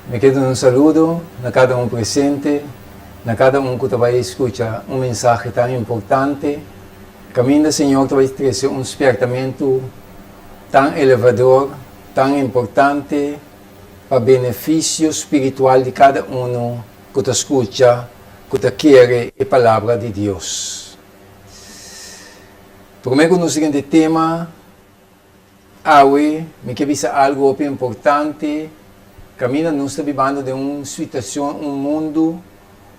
Mi ke duna un saludo na kada un presente, na kada un ku ta bai skucha un mensahe tan importante. Kaminda Señor ta bai trese un spièrtamentu tan elevador, tan importante pa benefisio spiritual di kada unu ku ta skucha, ku ta kere e Palabra di Dios. Promé ku nos siguiente tema, Awe mi ke bisa algu hopi importante, kaminda nos ta bibando den un situashon, un mundu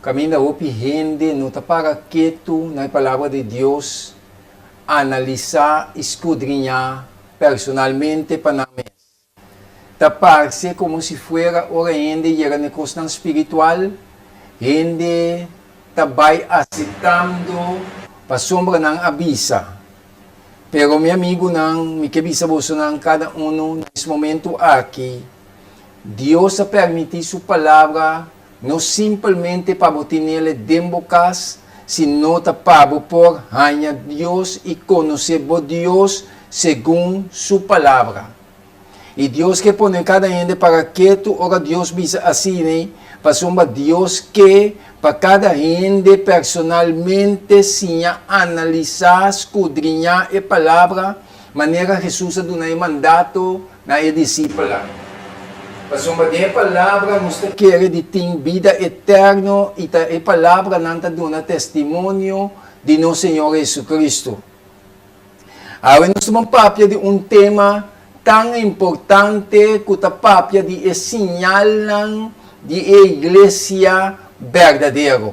kaminda hopi hende no ta para ketu na e Palabra di Dios, analisá i skudriñá personalmente pa nan mes. Ta parse komo si fuera ora hende yega na e kosnan spiritual, hende ta bai aseptando pasobra nan a bisa. Pero mi amigunan, mi ke bisa bosonan kada unu na es momentu aki, Dios a permití su Palabra no simpelmente pa bo tinele den bo kas, sino ta pa bo por haña Dios i konosé bo Dios segun su Palabra. I Dios ke pone kada hende para ketu ora Dios bisa asina, pasobra Dios ke pa kada hende personalmente siña analisá, skudriñá e Palabra, manera Hesus a duna e mandato na e disipelnan. Pasobra den e Palabra nos ta kere di tin bida eterno i ta e Palabranan ta duna testimonio di nos Señor Jesucristo. Awe nos ta ban papia di un tema tan importante ku ta papia di e siñalnan di e iglesia berdadero.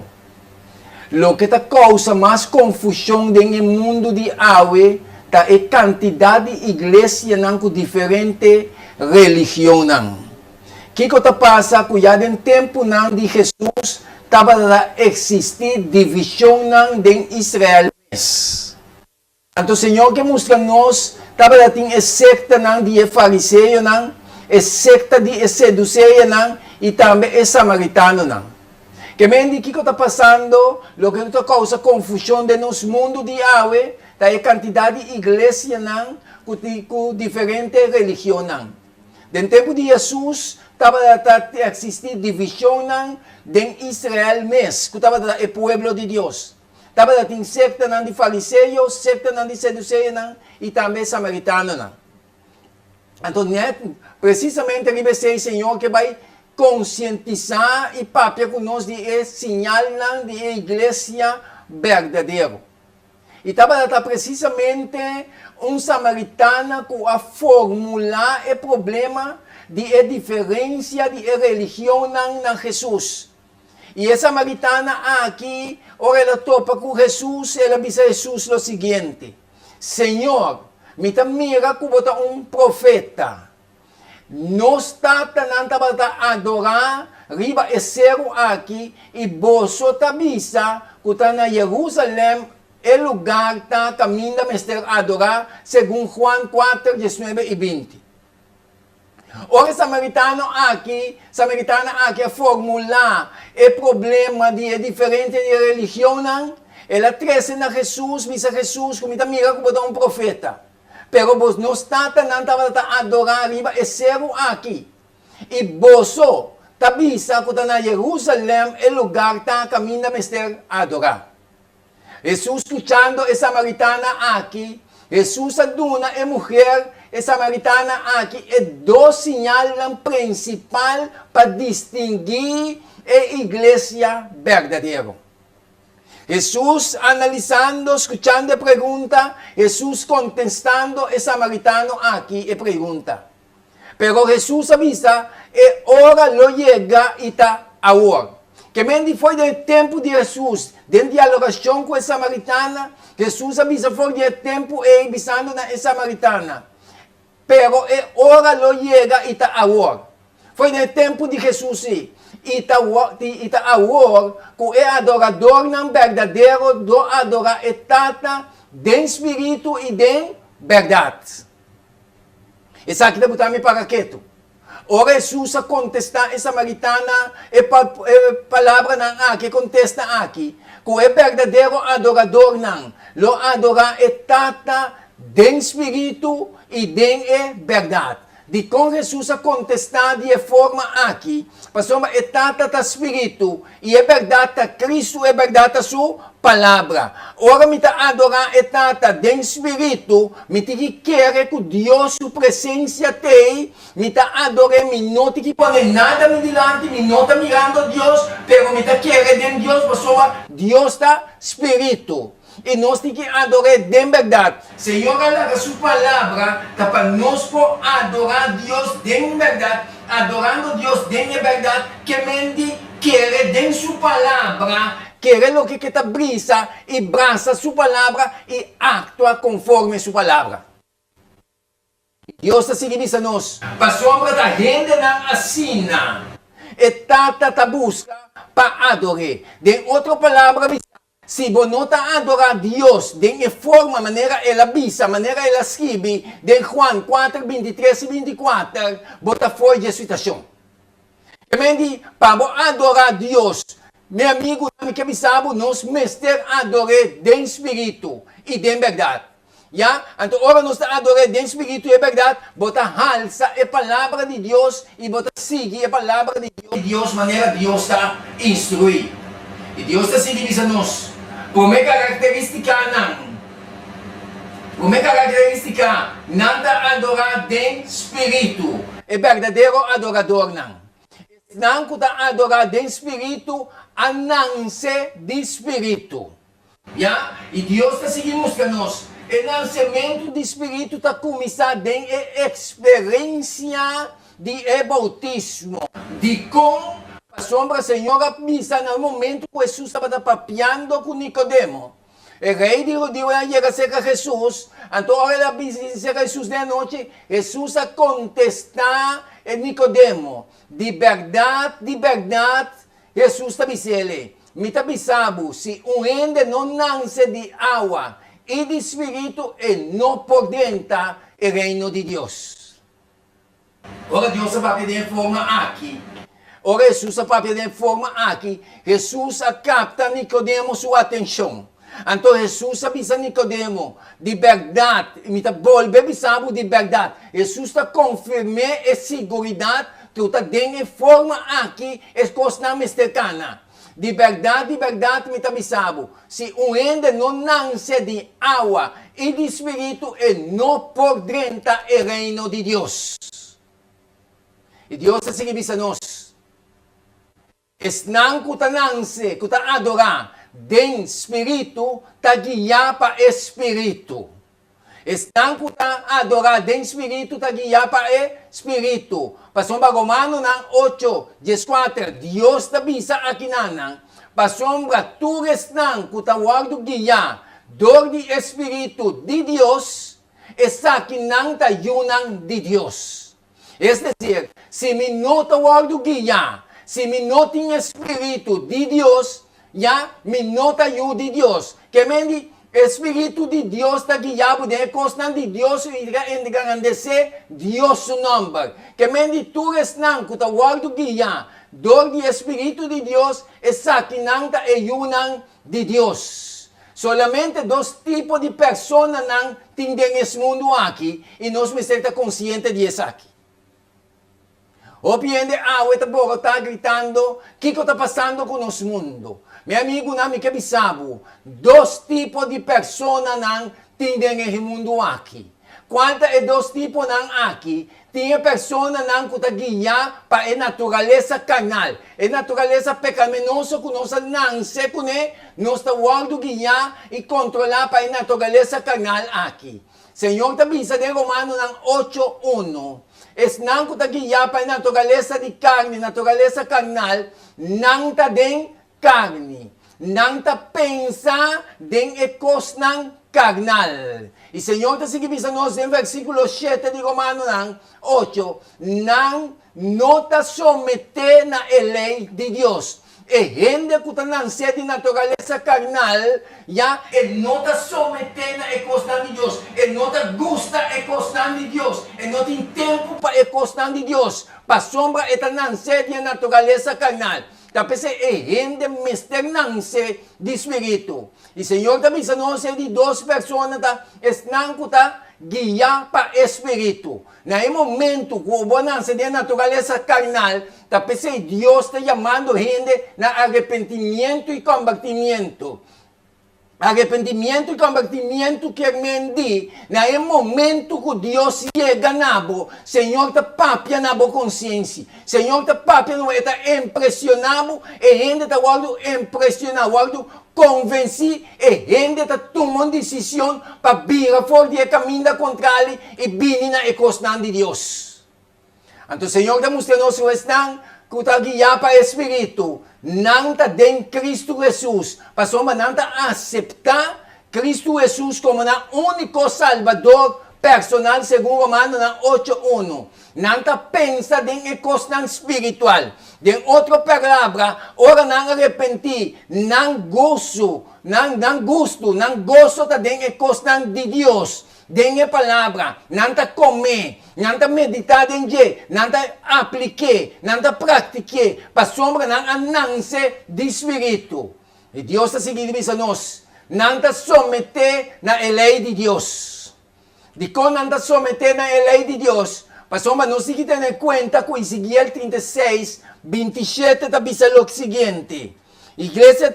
Loke ta kousa mas konfushon den e mundu di awe ta e kantidat di iglesianan ku diferente religionnan. Kiko ta pasa ku ya den tempunan di Hesus tabata eksistí divishonnan den Israel mes? Anto Señor ke mustra nos tabata tin e sektanan di e fariseonan, e sekta di e seduseonan i tambe e samaritanonan. Ke men di kiko ta pasando, loke ku ta kousa konfushon den nos mundu di awe ta e kantidat di iglesianan ku tin ku diferente religionnan. Den tempu di Hesus tabata ta eksistí divishonnan den Israel mes, ku tabata e pueblo di Dios. Tabata tin sektanan di fariseo, sektanan di seduseonan i tambe samaritanonan. Anto nèt presisamente riba esei Señor ke bai konsientisá i papia ku nos di e siñalnan di e iglesia berdadero. I tabata ta presisamente un samaritana ku a formulá e problema di e diferensia di e religionnan na Hesus. I e samaritana aki, ora el a topa ku Hesus, el a bisa Hesus lo siguiente, Señor, mi ta mira ku bo ta un profeta. Nos tatanan tabata adorá riba e seru aki, i boso ta bisa ku ta na Jerusalèm e lugar ta kaminda mester adorá, segun Juan kuater, diesnuebe i binti. Ora e samaritano aki, samaritana aki a formulá e problema di e diferente di e religionnan, el a trese na Hesus, bisa Hesus ku mi ta mira ku bo ta un profeta. Pero bo, nos tatanan tabata ta adorá riba e seru aki, i boso ta bisa ku ta na Jerusalèm e lugar ta kaminda mester adorá. Hesus skuchando e samaritana aki, Hesus a duna e muher, e samaritana aki, e dos siñalnan prinsipal pa distinguí e iglesia berdadero. Hesus analisando, skuchando e pregunta, Hesus kontestando e samaritano aki e pregunta. Pero Hesus a bisa, E ora lo yega i ta awor. Ke men di for den e tempu di Hesus, den dialogashon ku e samaritana, Hesus a bisa for di e tempu ei bisando na e samaritana, Pero e ora lo yega i ta awor. For den e tempu di Hesus sí, i ta i ta awor ku e adoradornan berdadero lo adorá e Tata den spiritu i den bèrdat. Esaki ta buta mi para ketu. Ora Hesus a kontestá e samaritana e palabranan aki, e kontesta aki, ku e berdadero adoradornan lo adorá e Tata den spiritu i den e bèrdat. Dikon Hesus a kontestá di e forma aki? Pasobra e Tata ta Spiritu, i e bèrdat ta Kristu, e bèrdat ta su Palabra. Ora mi ta adorá e Tata den spiritu, mi tin ki kere ku Dios su presensia t'ei, mi ta ador'é, mi no tin ki pone nada mi dilanti, mi no ta mirando Dios, pero mi ta kere den Dios pasobra Dios ta Spiritu. I nos tin ki ador'é den bèrdat. Señor a laga su palabra ta pa nos por adorá Dios den bèrdat, adorando Dios den e bèrdat ke men di kere den su palabra, kere loke ke ta brisa i brasa su palabra i aktua konforme su palabra. Dios ta sigui bisa nos. Pasobra ta hendenan asina e Tata ta buska pa ador'é. Den otro palabra bisa, si bo no ta adorá Dios den e forma manera el a bisa, manera el a skibi den Juan kuater, bintitres i bintikuater, bo ta fo'i dje situashon. Ke men di, pa bo adorá Dios, mi amigunan, mi ke bisa bo, nos mester ador'é den spiritu i den bèrdat. Ya, anto ora nos ta ador'é den spiritu i e bèrdat, bo ta halsa e Palabra di Dios i bo ta sigui e Palabra di Dios manera Dios ta instruí. I Dios ta sigui bisa nos, Promé karakterístikanan, promé karakterístika, nan ta adorá den spiritu. E berdadero adoradornan, esnan ku ta adorá den spiritu, a nanse di spiritu. Ya, i Dios ta sigui mustra nos, e nansementu di spiritu ta kuminsá den e eksperensia di e boutismo. Dikon? Pasobra Señor a bisa na e momentu ku Hesus tabata papiando ku Nikodemo. E rei di hudiunan a yega serka Hesus, anto ora el a bini serka Hesus den anochi, Hesus a kontestá e Nikodemo, Di bèrdat, di bèrdat, Hesus ta bis'el, Mi ta bisa bo, si un hende no nanse di awa i di spiritu, e no por drenta e Reino di Dios. Ora Dios a papia den e forma aki, ora Hesus a papia den e forma aki, Hesus a kapta Nikodemo su atenshon. Anto Hesus a bisa Nikodemo, Di bèrdat, i mi ta bolbe bisa bo di bèrdat. Hesus ta konfirm'é e siguridat ku ta den e forma aki e kosnan mester kana. Di bèrdat, di bèrdat mi ta bisa bo, si un hende no nanse di awa i di spiritu, e no por drenta e Reino di Dios. I Dios ta sigui bisa nos. Esnan ku ta nanse, ku ta adorá den spiritu, ta guiá pa e spiritu. Esnan ku ta adorá den spiritu ta guiá pa e spiritu. Pasobra Romanonan ocho, dieskuater, Dios ta bisa akinanan, Pasobra tur esnan ku ta wòrdu guiá dor di e spiritu di Dios, esakinan ta yunan di Dios. Es desir, si mi no ta wòrdu guiá, si mi no tin e spiritu di Dios, ya mi no ta yu di Dios. Ke men di, e spiritu di Dios ta guiá bo den e kosnan di Dios i ta engrandesé Dios su nòmber. Ke men di, tur esnan ku ta wòrdu guiá dor di e spiritu di Dios, esakinan ta e yunan di Dios. Solamente dos tipo di personanan tin den es mundu aki i nos mester ta konsiente di esaki. Hopi hende awe ta borotá gritando kiko ta pasando ku nos mundu. Mi amigunan mi ke bisa bo, dos tipo di personanan tin den e mundu aki. Kual ta e dos tiponan aki? Tin e personanan ku ta guiá pa e naturalesa karnal, e naturalesa pekaminoso ku nos a nanse kuné, nos ta wòrdu guiá i kontrolá pa e naturalesa karnal aki. Señor ta bisa den Romanonan ocho, unu, Esnan ku ta guiá pa e naturalesa di karni, naturalesa karnal, nan ta den karni. Nan ta pensa den e kosnan karnal. I Señor ta sigui bisa nos den versíkulo shete di Romanonan ocho, Nan no ta someté na e lei di Dios. E hende ku ta nansé di naturalesa karnal, ya, e no ta someté na e kosnan di Dios, e no ta gusta e kosnan di Dios, e no tin tempu pa e kosnan di Dios, pasobra e ta nansé di e naturalesa karnal. Ta p'esei e hende mester nanse di spiritu. I Señor ta bisa nos e di dos persona ta esnan ku ta. Guiá pa e Spiritu. Na e momentu ku bo a nanse den e naturalesa karnal, ta p'esei Dios ta yamando hende na arepentimientu i kombertimientu. Arepentimientu i kombertimientu kier men di na e momentu ku Dios yega na bo, Señor ta papia na bo konsiensi. Señor ta papia na bo, e ta impresioná bo, e hende ta wòrdu impresioná, wòrdu konvensí, e hende ta tuma un desishon pa bira for di e kaminda kontrali i bini na e kosnan di Dios. Anto Señor ta mustra nos ku esnan ku ta guiá pa e Spiritu, nan ta den Kristu Hesus, pasobra nan ta aseptá Kristu Hesus komo nan úniko Salbador personal segun Romanonan ocho unu. Nan ta pensa den e kosnan spiritual. Den otro palabra, ora nan arepentí, nan goso, nan nan gustu, nan goso ta den e kosnan di Dios. Den e Palabra, nan ta kom'é, nan ta meditá den dje, nan ta aplik'é, nan ta praktik'é, pasobra nan a nanse di spiritu. I Dios ta sigui di bisa nos, Nan ta someté na e lei di Dios. Dikon nan ta someté na e lei di Dios? Pasobra nos tin ki tene kuenta ku Ezekiel 36, 27 ta bisa lo siguiente, Iglesia.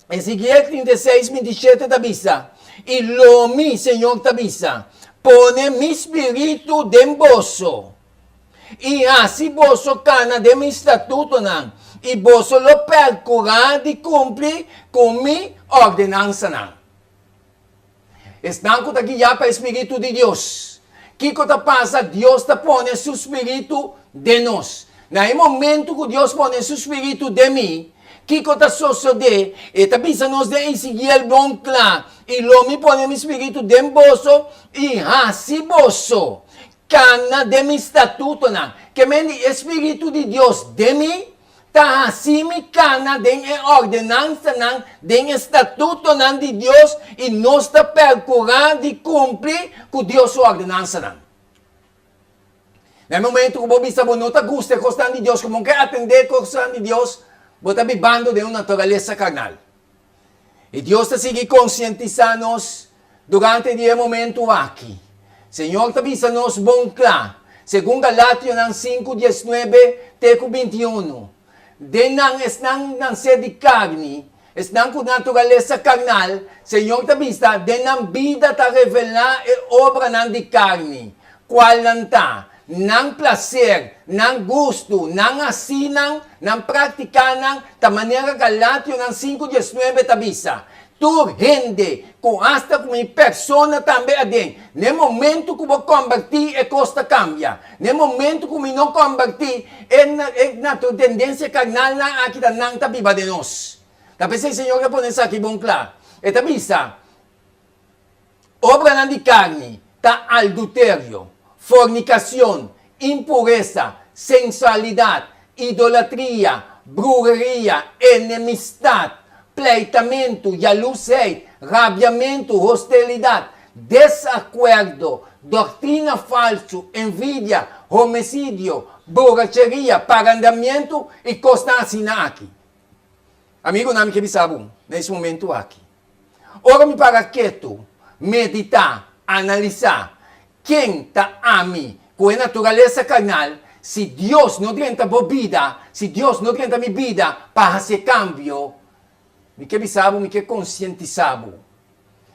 Ezekiel 36, 27 ta bisa, I lo mi, Señor ta bisa, pone mi spiritu den boso, i hasi boso kana den mi statutonan, i boso lo perkurá di kumpli ku mi ordenansanan. Esnan ku ta guiá pa e spiritu di Dios. Kiko ta pasa? Dios ta pone su spiritu den nos. Na e momentu ku Dios pone su spiritu den mi, kiko ta sosodé? E ta bisa nos den Ezekiel bon kla, I lo mi pone mi spiritu den boso i hasi boso kana den mi statutonan. Ke men di e spiritu di Dios den mi? Ta hasi mi kana den e ordenansanan, den e statutonan di Dios, i nos ta perkurá di kumpli ku Dios su ordenansanan. Na e momentu ku bo bisa bo no ta gusta e kosnan di Dios, ku bo no ke atendé e kosnan di Dios, bo ta bibando den un naturalesa karnal. I Dios ta sigui konsientisá nos durante di e momentu aki. Señor ta bisa nos bon kla, segun Galationan sinku diesnuebe te ku bintiunu, Den nan esnan nansé di karni, esnan ku naturalesa karnal, Señor ta bisa, den nan bida ta revelá e obranan di karni, kualnan ta, Nan plaser, nan gustu, nan hasinan, nan praktikanan ta manera Galationan sinku diesnuebe ta bisa. Tur hende, ku asta ku mi persona tambe aden, n'e momentu ku bo kombertí e kos ta kambia. N'e momentu ku mi no kombertí, e e tendensia karnalnan aki ta nan ta biba den nos. Ta p'esei Señor ta pone esaki bon kla. E ta bisa. Obranan di karni ta alduterio, fornikacion, impuresa, sensualidad, idolatria, bruheria, enemistad, pleitamentu, yalusheid, rabiamentu, hostelidad, desakuerdo, doktrina falsu, envidia, homicidio, borracheria, parandamientu i kosnan asina aki. Amigunan, mi ke bisa bo na es momentu aki, Ora mi para ketu, meditá, analisá, ken ta ami ku e naturalesa karnal, si Dios no drenta bo bida, si Dios no drenta mi bida pa hasi e kambio, mi ke bisa bo, mi ke konsientisá bo.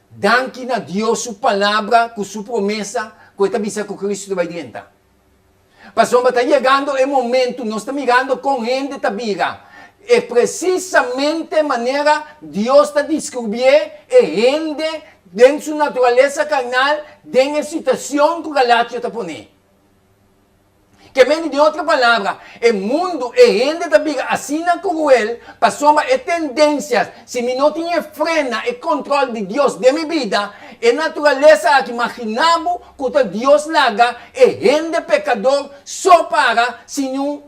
Danki na Dios su palabra ku su promesa ku e ta bisa ku Kristu ta bai drenta. Pasobra ta yegando e momentu, nos ta mirando kon hende ta bira. E presisamente manera Dios ta diskribié e hende den su naturalesa karnal den e situashon ku Galatio ta poné. Ke mende den otro palabra, e mundu, e hende ta bira asina kruel pasobra e tendensias, si mi no tin e frena, e kontrol di Dios den mi bida, e naturalesa aki, magina bo Ku ta Dios laga e hende pekador so para sin niun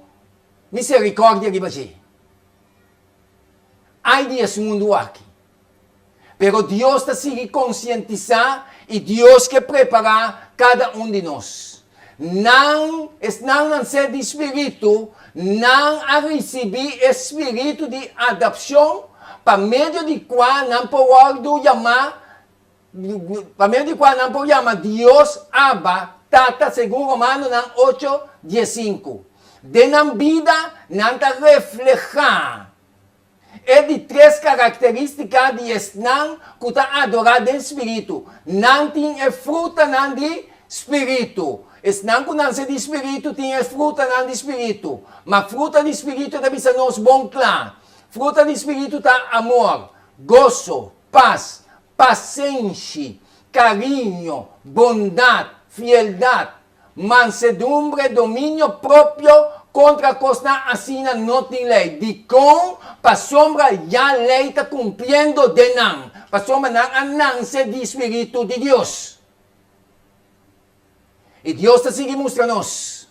miserikòrdia riba dje. Ai di es mundu aki! Pero Dios ta sigui konsientisá i Dios ke prepará kada un di nos. Nan, esnan nansé di spiritu, nan a risibí e spiritu di adapshon pa medio di kua nan por wòrdu yamá. Pa medio di kua nan por yama Dios Abba, Tata, segun Romanonan ocho, diesinku. Den nan bida nan ta reflehá e di tres karakterístika di esnan ku ta adorá den spiritu, nan tin e frutanan di spiritu. Esnan ku nanse di spiritu tin e frutanan di spiritu. Ma fruta di spiritu ta bisa nos bon kla. Fruta di spiritu ta amor, goso, pas, pasenshi, kariño, bondat, fieldat, mansedumbre, dominio propio, kontra kosnan asina no tin lei. Dikon? Pasobra ya lei ta kumpliendo den nan, pasobra nan a nanse di spiritu di Dios. I Dios ta sigui mustra nos.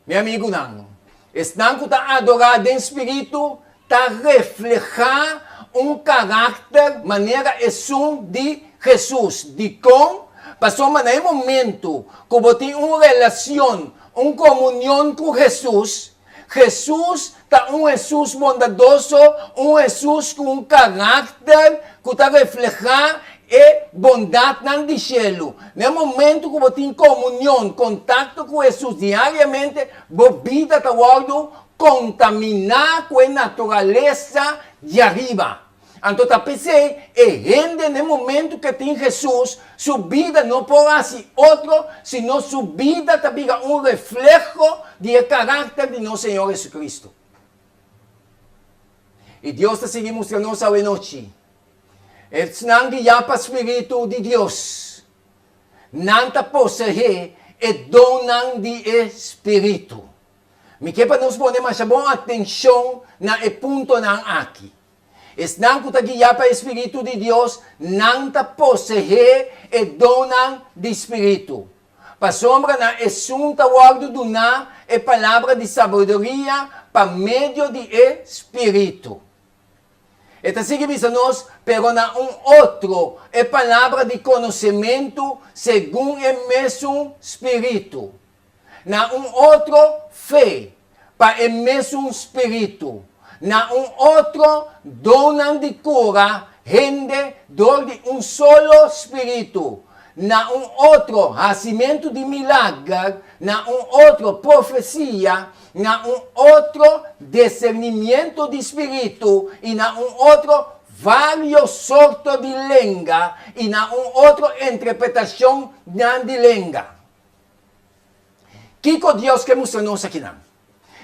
Mi amigunan, esnan ku ta adorá den spiritu ta reflehá un karakter manera esun di Hesus. Dikon? Pasobra na e momentu ku bo tin un relashon, un komunion ku Hesus, Hesus ta un Hesus bondadoso, un Hesus ku un karakter ku ta reflehá e bondatnan di shelu. Na e momentu ku bo tin komunion, kontakto ku Hesus diariamente, bo bida ta wòrdu kontaminá ku e naturalesa di ariba. Anto ta p'esei e hende na e momentu ku e tin Hesus, su bida no por hasi otro sino su bida ta bira un refleho di e karakter di nos Señor Hesukristu. I Dios ta sigui mustra nos awenochi. Esnan guiá pa spiritu di Dios, nan ta poseé e donnan di e spiritu. Mi ke pa nos pone masha bon atenshon na e puntonan aki. Esnan ku ta guiá pa e spiritu di Dios, nan ta poseé e donnan di spiritu. Pasobra na esun ta wòrdu duná e palabra di sabiduria pa medio di e spiritu. E ta sigui bisa nos, Pero na un otro e palabra di konosementu segun e mesun spiritu. Na un otro fe pa e mesun spiritu. Na un otro donnan di kura hende dor di un solo spiritu. Na un otro hasimentu di milager, na un otro profesia, na un otro discernimiento di spiritu i na un otro varios sorto di lenga i na un otro interpretacion nan di lenga. Kiko Dios ke mustra nos akinan?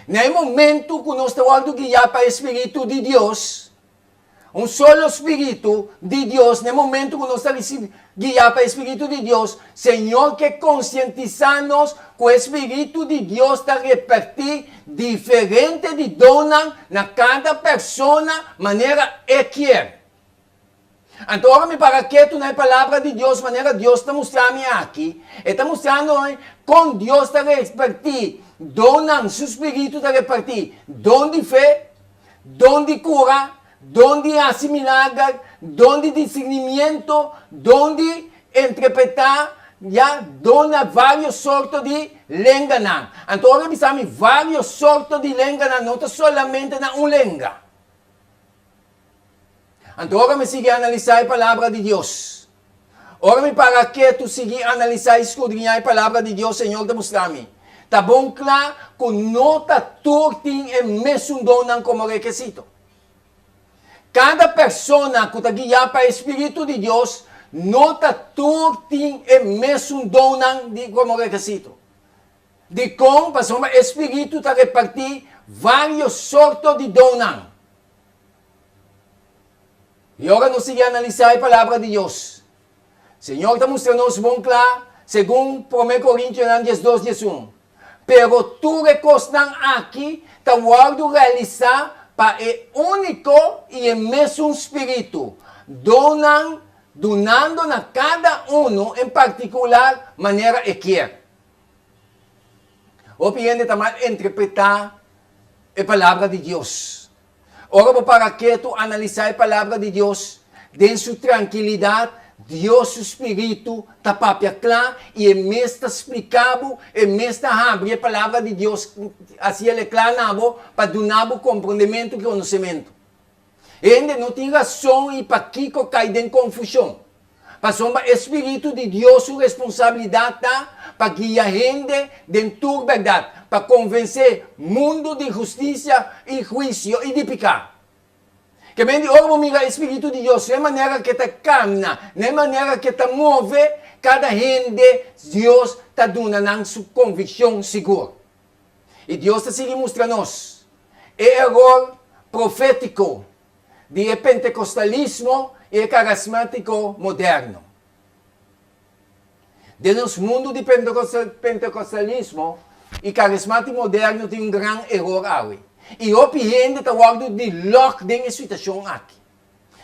Na e momento ku nos ta wòrdu guiá pa e spiritu di Dios, Un solo Spiritu di Dios, na e momento ku nos ta risibi guiá pa e Spiritu di Dios, Señor ke konsientisá nos ku e Spiritu di Dios ta repartí diferente di donnan na kada persona manera E kier. Anto ora mi para ketu na e Palabra di Dios manera Dios ta mustra mi aki, E ta mustrando kon Dios ta repartí donnan, Su Spiritu ta repartí don di fe, Don di kura, don di hasi milager, don di discernimiento, don di interpretá, ya, don na varios sorto di lenganan. Anto ora bisa mi varios sorto di lenganan no ta solamente na un lenga. Anto ora mi sigui analisá e Palabra di Dios, ora mi para ketu sigui analisá i skudriñá e Palabra di Dios, Señor ta mustra mi, ta bon kla ku no ta tur tin e mesun donnan komo rekesito. Kada persona ku ta guiá pa e spiritu di Dios no ta tur tin e mesun donnan di komo rekesito. Dikon? Pasobra e spiritu ta repartí vários sorto di donnan. I ora nos sigui analisá e Palabra di Dios, Señor ta mustra nos bon kla segun Promé Korintionan 12, 11, Pero tur e kosnan aki ta wòrdu realisá pa e úniko i e mesun Spiritu, donnan dunando na kada unu en partikular manera e kier. Hopi hende ta mal interpretá e Palabra di Dios. Ora bo para ketu analisá e Palabra di Dios den su trankilidat, Dios su spiritu ta papia kla i e mes ta splika bo, e mes ta habri e Palabra di Dios hasi el e kla na bo pa duna bo komprondementu i konosementu. Hende no tin rason i pakiko kai den konfushon. Pasobra e spiritu di Dios su responsabilidat ta pa guia hende den tur bèrdat, pa konvensé mundu di hustisia i huisio i di piká. Ke men di ora bo mira e spiritu di Dios, e manera ke ta kamna, na e manera ke ta move, kada hende Dios ta duna nan su konvikshon sigur. I Dios ta sigui mustra nos e eror profétiko di e pentekostalismo i e karasmátiko moderno. Den nos mundu di pentekostalismo i karismátiko moderno tin un gran eror awe. I hopi hende ta wòrdu di lòk den e situashon aki.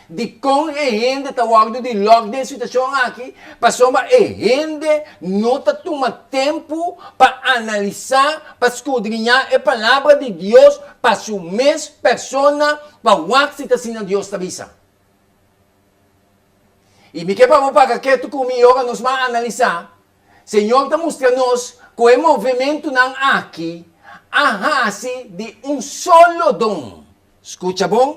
Dikon e hende ta wòrdu di lòk den e situashon aki? Pasobra e hende no ta tuma tempu pa analisá, pa skudriñá e Palabra di Dios pa su mes persona pa wak si ta asina Dios ta bisa. I mi ke pa bo paga ketu ku mi ora nos ban analisá, Señor ta mustra nos ku e movementunan aki a hasi di un solo don. Skucha bon.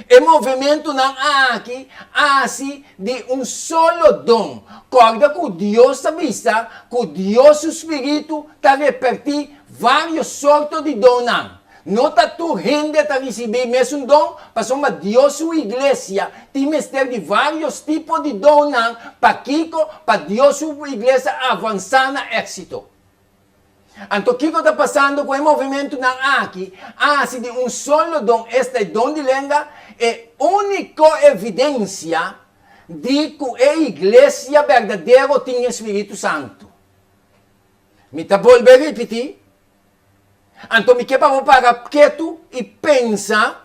E movementunan aki a hasi di un solo don. Kòrda ku Dios ta bisa ku Dios su spiritu ta repartí vários sorto di donnan. No ta tur hende ta risibí mesun don, pasobra Dios su iglesia tin mester di vários tipo di donnan. Pakiko? Pa Dios su iglesia avansá na éksito. Anto kiko ta pasando ku e movimentunan aki a hasi di un solo don, esta e don di lenga, e úniko evidensia di ku e iglesia berdadero tin e Spiritu Santu? Mi ta bolbe ripití, Anto mi ke pa bo para ketu i pensa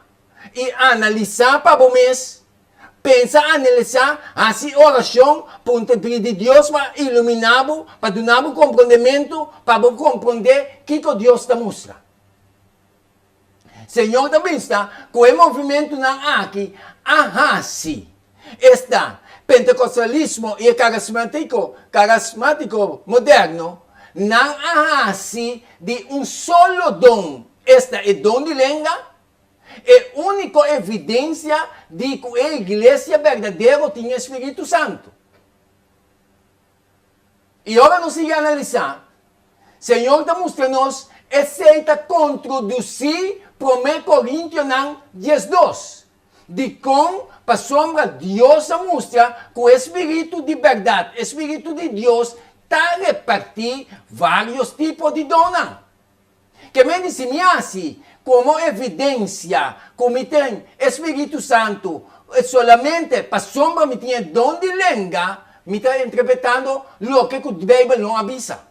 i analisá pa bo mes. Pensa, analisá, hasi orashon, puntra pidi Dios pa iluminá bo, pa duna bo komprondementu, pa bo komprondé kiko Dios ta mustra. Señor ta bisa ku e movimentunan aki a hasi, esta, pentekostalismo i e karasmatiko, karasmatiko moderno, nan a hasi di un solo don, esta e don di lenga, E úniko evidensia di ku e iglesia berdadero tin e spiritu santu. I ora nos sigui analisá, Señor ta mustra nos esei ta kontrodusí Promé Korintionan 12. Dikon? Pasobra Dios a mustra ku e spiritu di bèrdat, e spiritu di Dios, ta repartí vários tipo di donnan. Ke men di si mi hasi komo evidensia ku mi ten e Spiritu Santu solamente pasobra mi tin e don di lenga, mi ta interpretando loke ku Beibel no a bisa.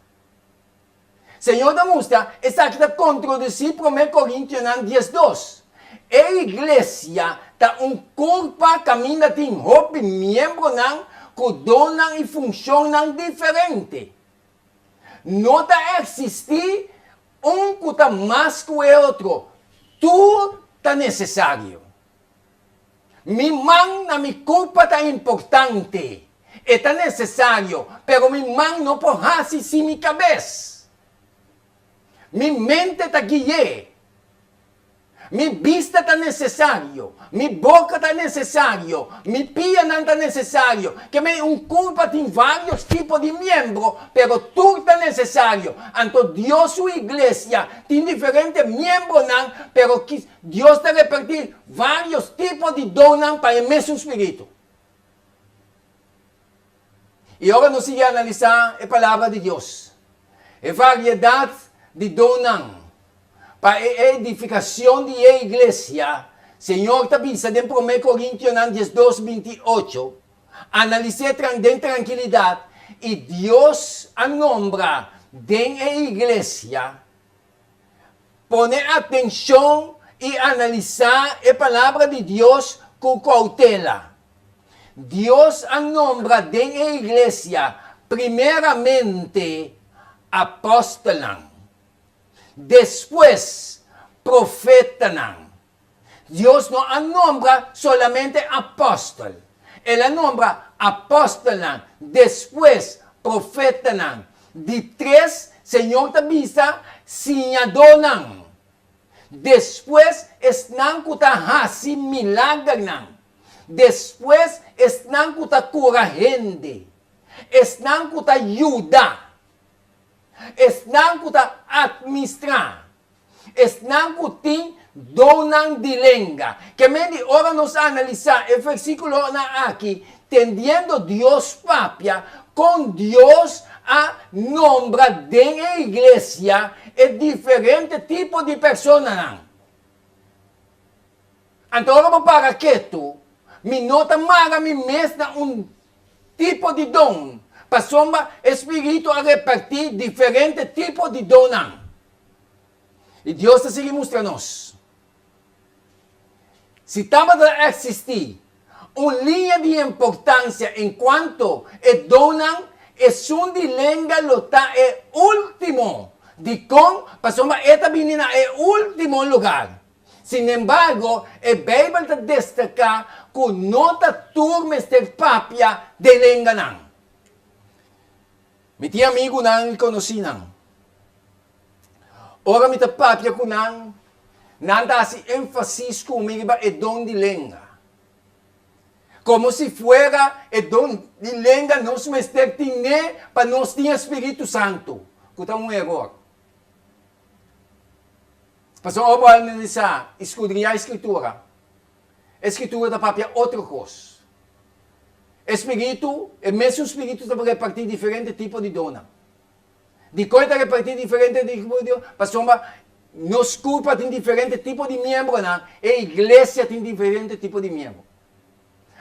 Señor ta mustra esaki ta kontrodusí Promé Korintionan 12. E iglesia ta un kurpa kaminda tin hopi miembronan ku donnan i funshonnan diferente. No ta eksistí un ku ta mas ku e otro, tur ta nesesario. Mi man na mi kurpa ta importante, e ta nesesario, pero mi man no por hasi sin mi kabes. Mi mente ta gui'é. Mi bista ta nesesario, mi boka ta nesesario, mi pianan ta nesesario. Ke men un kurpa tin vários tipo di miembro, pero tur ta nesesario. Anto Dios su iglesia tin diferente miembronan, pero Dios ta repartí vários tipo di donnan pa e mesun spiritu. I ora nos sigui analisá e Palabra di Dios, e variedat di donnan pa e edifikashon di e iglesia, Señor ta bisa den Promé Korintionan 12, 28, Analis'é den trankilidat, i Dios a nombra den e iglesia, Pone atenshon i analisá e Palabra di Dios ku koutela. Dios a nombra den e iglesia primeramente apòstelnan, despues profetanan. Dios no a nombra solamente apòstel. El a nombra apòstelnan, despues profetanan. Di tres, Señor ta bisa siñadónan, despues esnan ku ta hasi milagernan, despues Esnan ku ta kura hende, esnan ku ta yuda, esnan ku ta atministrá, esnan ku tin donnan di lenga. Ke men di ora nos analisá e versíkulonan aki, tendiendo Dios papia kon Dios a nombra den e iglesia e diferente tipo di personanan. Anto ora bo para ketu, mi no ta mara mi mes na un tipo di don, pasobra e Spiritu a repartí diferente tipo di donnan. I Dios ta sigui mustra nos. Si tabata eksistí un liña di importansia en kuanto e donnan, esun di lenga lo ta e último. Dikon? Pasobra e ta bini na e último lugar. Sinembargo, e Beibel ta destaká ku no ta tur mester papia den lenganan. Mi tin amigunan i konosínan. Ora mi ta papia ku nan, nan ta hasi énfasis ku mi riba e don di lenga. Komo si fuera e don di lenga nos mester tin'é pa nos tin e spiritu santu, ku ta un eror. Pasobra ora bo analisá i skudriñá e Skritura, e Skritura ta papia otro kos. E spiritu, e mesun spiritu ta repartí diferente tipo di donnan. Dikon e ta repartí diferente tipo di don? Pasobra nos kurpa tin diferente tipo di miembronan, e iglesia tin diferente tipo di miembro.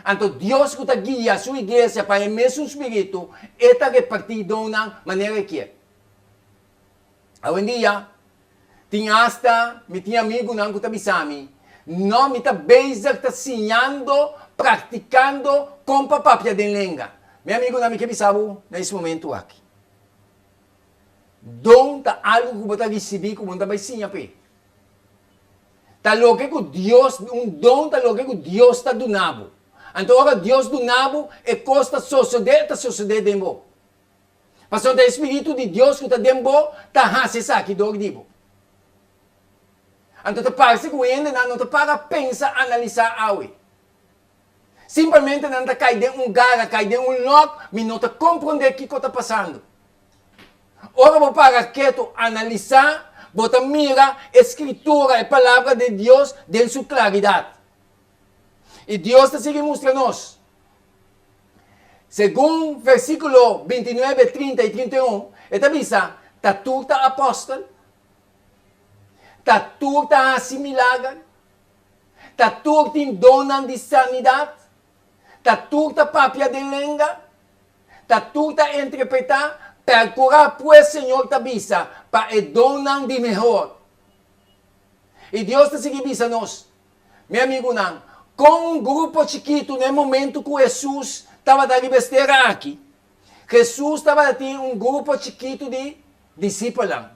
Anto Dios ku ta guia su iglesia pa e mesun spiritu, e ta repartí donnan manera e kier. Awendia, tin asta mi tin amigunan ku ta bisa mi, No, mi ta bezig ta siñando, praktikando kon pa papia den lenga. Mi amigunan, mi ke bisa bo na es momentu aki, don ta algu ku bo ta risibí ku bo no ta bai siña p'e. Ta loke ku Dios, un don ta loke ku Dios ta duna bo. Anto ora Dios duna bo, e kos ta sosodé, ta sosodé den bo. Pasobra ta e Spiritu di Dios ku ta den bo ta hasi esaki dor di bo. Anto ta parse ku hendenan no ta para pensa, analisá awe. Simpelmente nan ta kai den un gara, kai den un lòk, mi no ta komprondé kiko ta pasando. Ora bo para ketu analisá, bo ta mira e Skritura, e Palabra di Dios den su klaridat. I Dios ta sigui mustra nos. Segun versíkulo bintinuebe, trinta i 31, e ta bisa, Ta tur ta apòstel? Ta tur ta hasi milager? Ta tur tin donnan di sanidat? Ta tur ta papia den lenga? Ta tur ta interpretá? Perkurá pues, Señor ta bisa, pa e donnan di mehor. I Dios ta sigui bisa nos, Mi amigunan, kon un grupo chikitu na e momentu ku Hesus tabata riba es tera aki, Hesus tabata tin un grupo chikitu di disipelnan.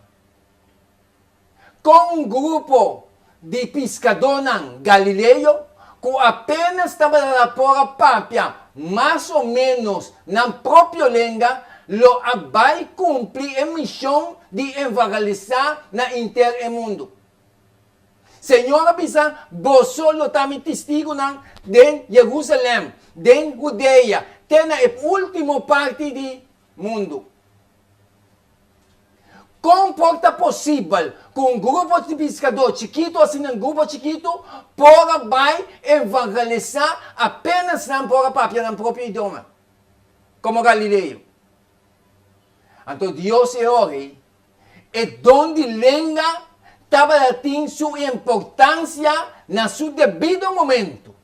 Kon un grupo di piskadónan galileo ku apenas tabata por a papia mas o ménos nan propio lenga lo a bai kumpli e mishon di evangelisá na inter e mundu? Señor a bisa, Boso lo ta mi tistigunan den Jerusalèm, den Hudea, te na e último parti di mundu. Kon por ta posibel ku un grupo di piskadó chikitu asina, un grupo chikitu, por a bai evangelisá apenas nan por a papia nan propio idioma, komo galileo? Anto Dios e ora ei E don di lenga tabata tin su importancia na su debido momento.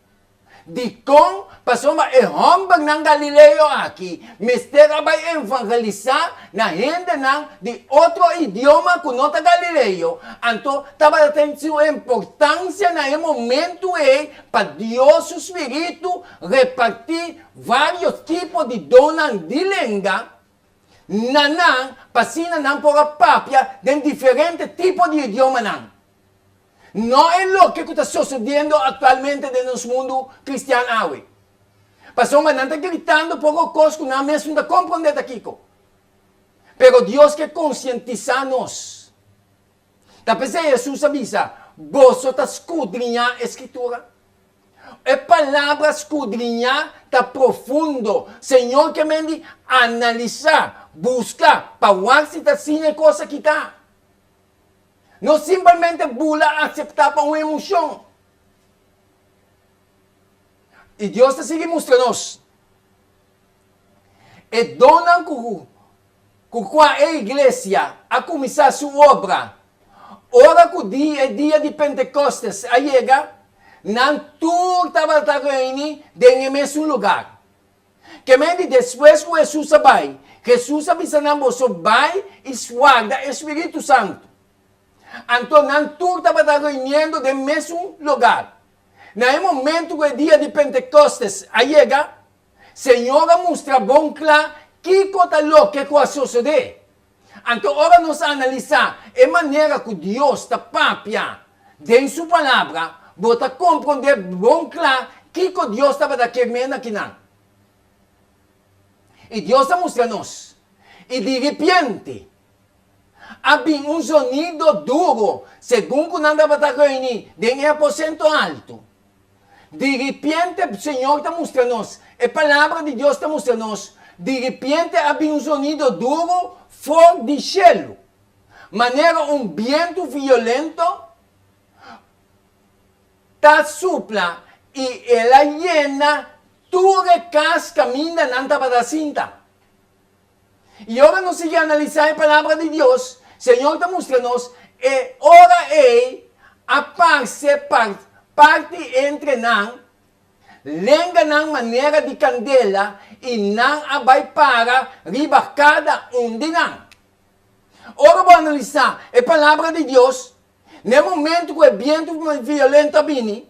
Dikon? Pasobra e hòmbernan galileo aki mester a bai evangelisá na hendenan di otro idioma ku no ta galileo, anto tabata tin su importancia na e momento ei pa Dios su spiritu repartí vários tipo di donnan di lenga na nan pa asina nan por a papia den diferente tipo di idiomanan. No e loke ku ta sosodiendo aktualmente den nos mundu kristian awe. Pasobra nan ta gritando poko kos ku nan mes no ta komprondé ta kiko. Pero Dios ke konsientisá nos. Ta p'esei Hesus a bisa, Boso ta skudriñá e Skritura. E palabra skudriñá ta profundo. Señor ke men di analisá, buska, pa wak si ta asina e kos aki ta. No simpelmente bula akseptá pa un emoshon. I Dios ta sigui mustra nos e donnan ku ku kua e iglesia a kuminsá su obra. Ora ku di e dia di Pentekostes a yega, nan tur tabata reuní den e mesun lugar. Kemen di despues ku Hesus a bai, Hesus a bisa nan, Boso bai i swarda e Spiritu Santu. Anto nan tur tabata reuniendo den mesun lugar. Na e momentu ku e dia di Pentekostes a yega, Señor a mustra bon kla kiko ta loke ku a sosodé. Anto ora nos analisá e manera ku Dios ta papia den su Palabra, bo ta komprondé bon kla kiko Dios tabata kier mena kinan. I Dios a mustra nos, i diripiente a bin un zonido duro segun ku nan tabata reuní den e aposento altu. Diripiente Señor ta mustra nos, e Palabra di Dios ta mustra nos, diripiente a bin un zonido duro for di shelu, manera un bientu violento ta supla i el a yena tur e kas kaminda nan tabata sinta. I ora nos sigui analisá e Palabra di Dios, Señor ta mustra nos e ora ei a parse parti entre nan lenganan manera di kandela i nan a bai para riba kada un di nan. Ora bo analisá e Palabra di Dios, na e momentu ku e bientu violento a bini,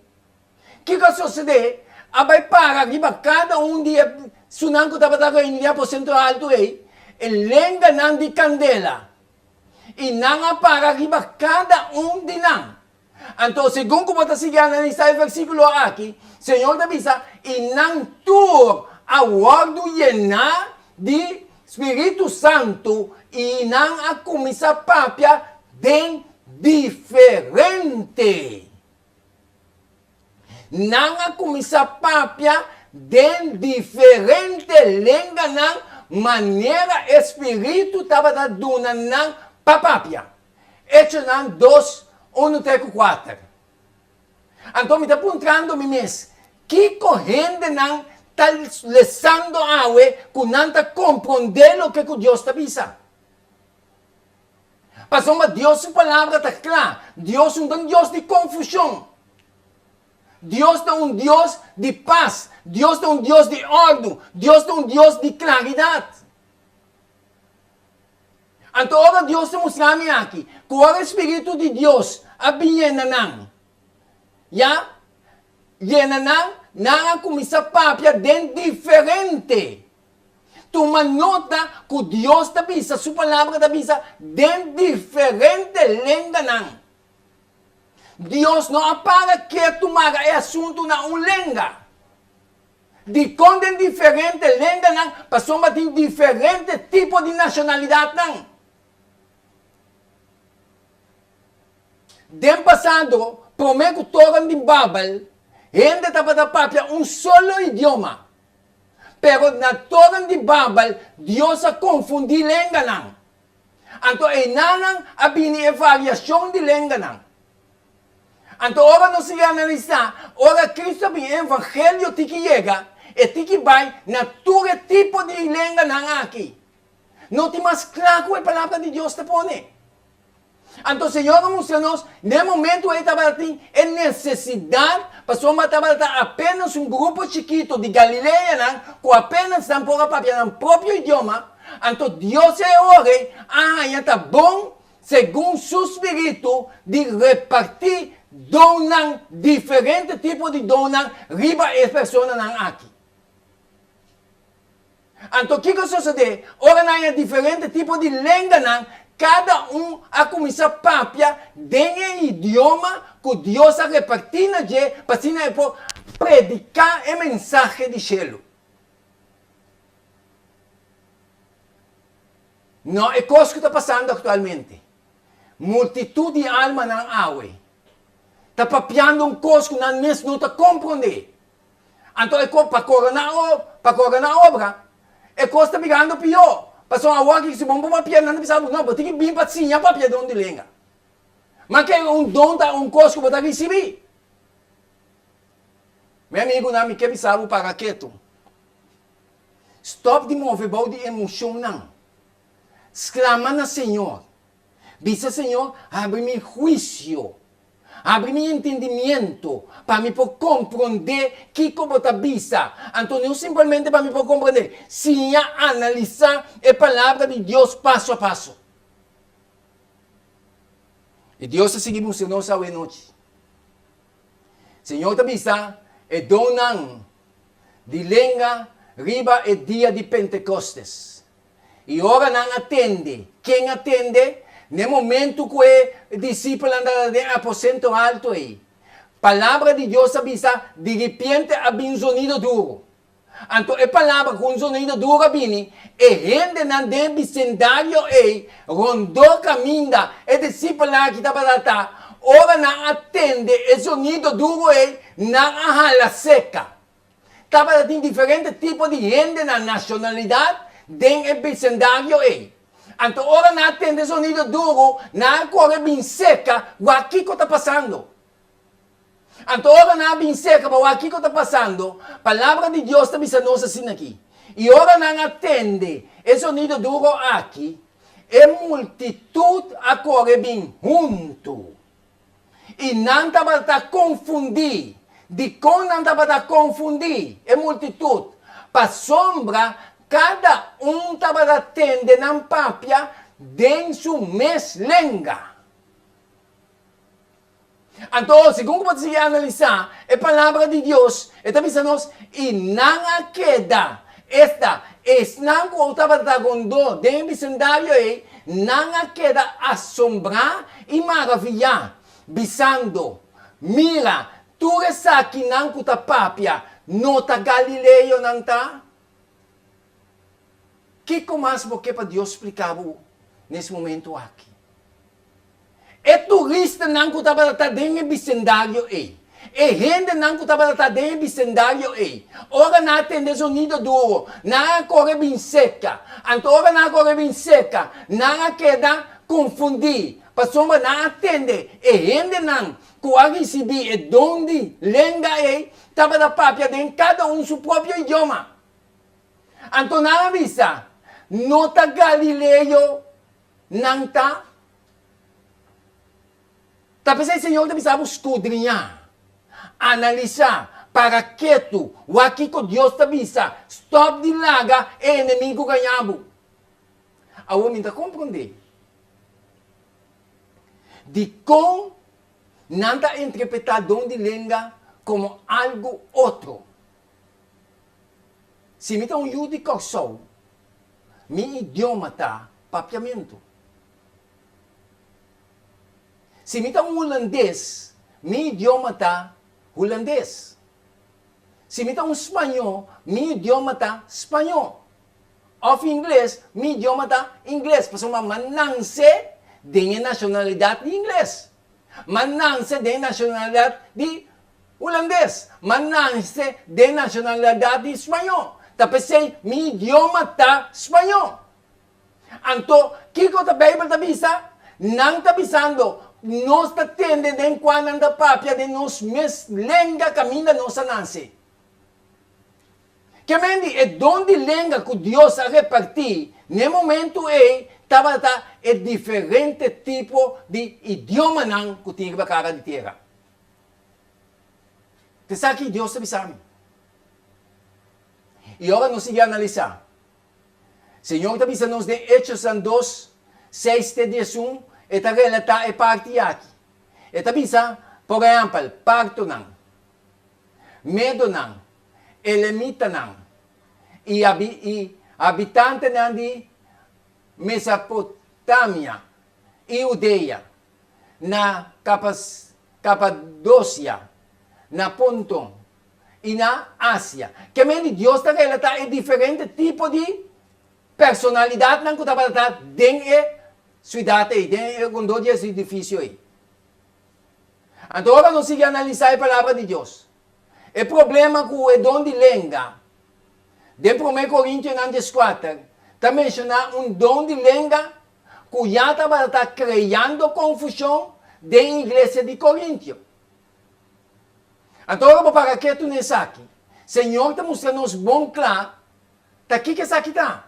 Kiko a sosodé? A bai para riba kada un di e sunan ku tabata reuní den aposento haltu ei, e lenganan di kandela, i nan a para riba kada un di nan. Anto, segun ku bo ta sigui analisá e versíkulo aki, Señor ta bisa, I nan tur a wòrdu yená di Spiritu Santu, i nan a kuminsá papia den diferente. Nan a kuminsá papia den diferente lenganan manera e spiritu tabata duna nan pa papia. Echonan dos, unu te ku kuater. Anto mi ta puntrando mi mes, kiko hendenan ta lesando awe ku nan ta komprondé loke ku Dios ta bisa? Pasobra Dios su palabra ta kla. Dios no ta un Dios di konfushon. Dios ta un Dios di pas. Dios ta un Dios di òrdu. Dios ta un Dios di klaridat. Anto ora Dios ta mustra mi aki ku ora e Spiritu di Dios a bin yena nan, ya, yena nan, nan a kuminsá papia den diferente. Tuma nota ku Dios ta bisa, su Palabra ta bisa den diferente lenganan. Dios no a para ketu mara e asuntu na un lenga. Dikon den diferente lenganan? Pasobra tin diferente tipo di nashonalidatnan. Den pasado, promé ku Toren di Babel, hende tabata papia un solo idioma. Pero na toren di Babel, Dios a konfundí lenganan. Anto einanan a bini e variashon di lenganan. Anto ora nos sigui analisá, ora Cristo a bin e evangelio tin ki yega, e tin ki bai na tur e tipo di lenganan aki. No tin mas kla ku e Palabra di Dios ta pone. Anto Señor a mustra nos, den e momento ei tabatin e nesesidat, pasobra tabata apenas un grupo chikito di galileanan ku apenas nan por a papia nan propio idioma, anto Dios e ora ei a haña ta bon, segun Su Spiritu, di repartí donnan, diferente tipo di donnan, riba e personanan aki. Anto kiko a sosodé? Ora nan haña diferente tipo di lenganan, kada un a kuminsá papia den e idioma ku Dios a repartí na dje pa asina e por prediká e mensahe di shelu. No e kos ku ta pasando aktualmente. Multitut di almanan awe ta papiando un kos ku nan mes no ta komprondé. Anto e ko pa koroná o pa koroná obra, e kos ta birando pió. Pasobra awor aki si bo no por papia, nan ta bisa bo, no, bo tin ki bin pa siña papia don di lenga. Ma ke un don ta un kos ku bo ta risibí. Mi amigunan, mi ke bisa bo para ketu. Stòp di move bou di emoshonnan. Sklama na Señor. Bisa Señor, habri mi huisio, habri mi entendimiento pa mi por komprondé kiko bo ta bisa. Anto no simpelmente pa mi por komprondé, siña analisá e Palabra di Dios paso a paso. I Dios ta sigui mustra nos awe nochi. Señor ta bisa e donnan di lenga riba e dia di Pentekostes. I ora nan a tende, ken a tende? N'e momentu ku e disipelnan tabata den e aposento alto ei, Palabra di Dios a bisa, Diripiente a bin zonido duru. Anto e palabra ku un zonido duru a bini, e hendenan den e bisendario ei rondó kaminda e disipelnan aki tabata ta, ora nan a tende e zonido duru ei, nan a hala seka. Tabata tin diferente tipo di hendenan, nashonalidat, den e bisendario ei. Anto ora nan a tende zonido duru, nan a kore bin seka wak kiko ta pasando. Anto ora nan a bin seka pa wak kiko ta pasando, Palabra di Dios ta bisa nos asin'aki, I ora nan a tende e zonido duru aki, e multitut a kore bin huntu. I nan tabata konfundí. Dikon nan tabata konfundí e multitut? Pasobra kada un tabata tende nan papia den su mes lenga. Anto, segun ku bo ta sigui analisá e Palabra di Dios, e ta bisa nos, I nan a keda, esta, esnan ku tabata rondó den e bisendario ei, Nan a keda asombrá i maraviyá, bisando, Mira, tur esakinan ku ta papia no ta galileonan ta? Kiko mas bo ke pa Dios splika bo nes momentu aki? E turistanan ku tabata ta den e bisendario ei, e hendenan ku tabata ta den e bisendario ei, ora nan a tende zonido duro, nan a kore bin seka. Anto ora nan a kore bin seka, nan a keda konfundí, pasobra nan a tende e hendenan ku a risibí e don di lenga ei tabata papia den kada un su propio idioma. Anto nan a bisa, No ta galileo Nan ta Ta p'esei Señor ta bisa bo skudriñá, analisá, para ketu, wak kiko Dios ta bisa, stòp di laga e enemigu gañá bo. Awor mi ta komprondé dikon nan ta interpretá don di lenga komo algu otro. Si mi ta un yu di Kòrsou, Mi idioma ta Papiamentu. Si mi ta un hulandes, mi idioma ta hulandes. Si mi ta un spañó, mi idioma ta spañó. Òf ingles, mi idioma ta ingles, pasobra m'a nanse den e nashonalidat di ingles. M'a nanse den e nashonalidat di Hulandes, ma nanse den nashonalidat di spañó. Ta p'esei mi idioma ta spañó. Anto, kiko ta Beibel ta bisa? Nan ta bisando, nos ta tende den kua nan ta papia den nos mes lenga kaminda nos a nanse. Ke men di e don di lenga ku Dios a repartí n'e momentu ei tabata e diferente tipo di idiomanan ku tin riba kara di tera. T'esaki Dios ta bisa mi. I ora nos sigui analisá, Señor ta bisa nos den Hechosnan dos, seis te diesun, e ta relatá e parti aki. E ta bisa, por ehèmpel, partonan, medonan, elemitanan i i habitantenan di Mesapotamia i Hudea, na Kapadosia, na Ponton i na Asia. Ke men di Dios ta relatá e diferente tipo di personalidatnan ku tabata ta den e siudat ei, den e rondó di e edifisio ei. Anto ora nos sigui analisá e Palabra di Dios, E problema ku e don di lenga. Den Promé Korintionan dieskuater ta menshoná un don di lenga ku ya tabata ta kreando konfushon den iglesia di Korintio. Anto ora bo para ketu na esaki, Señor ta mustra nos bon kla ta kiko esaki ta.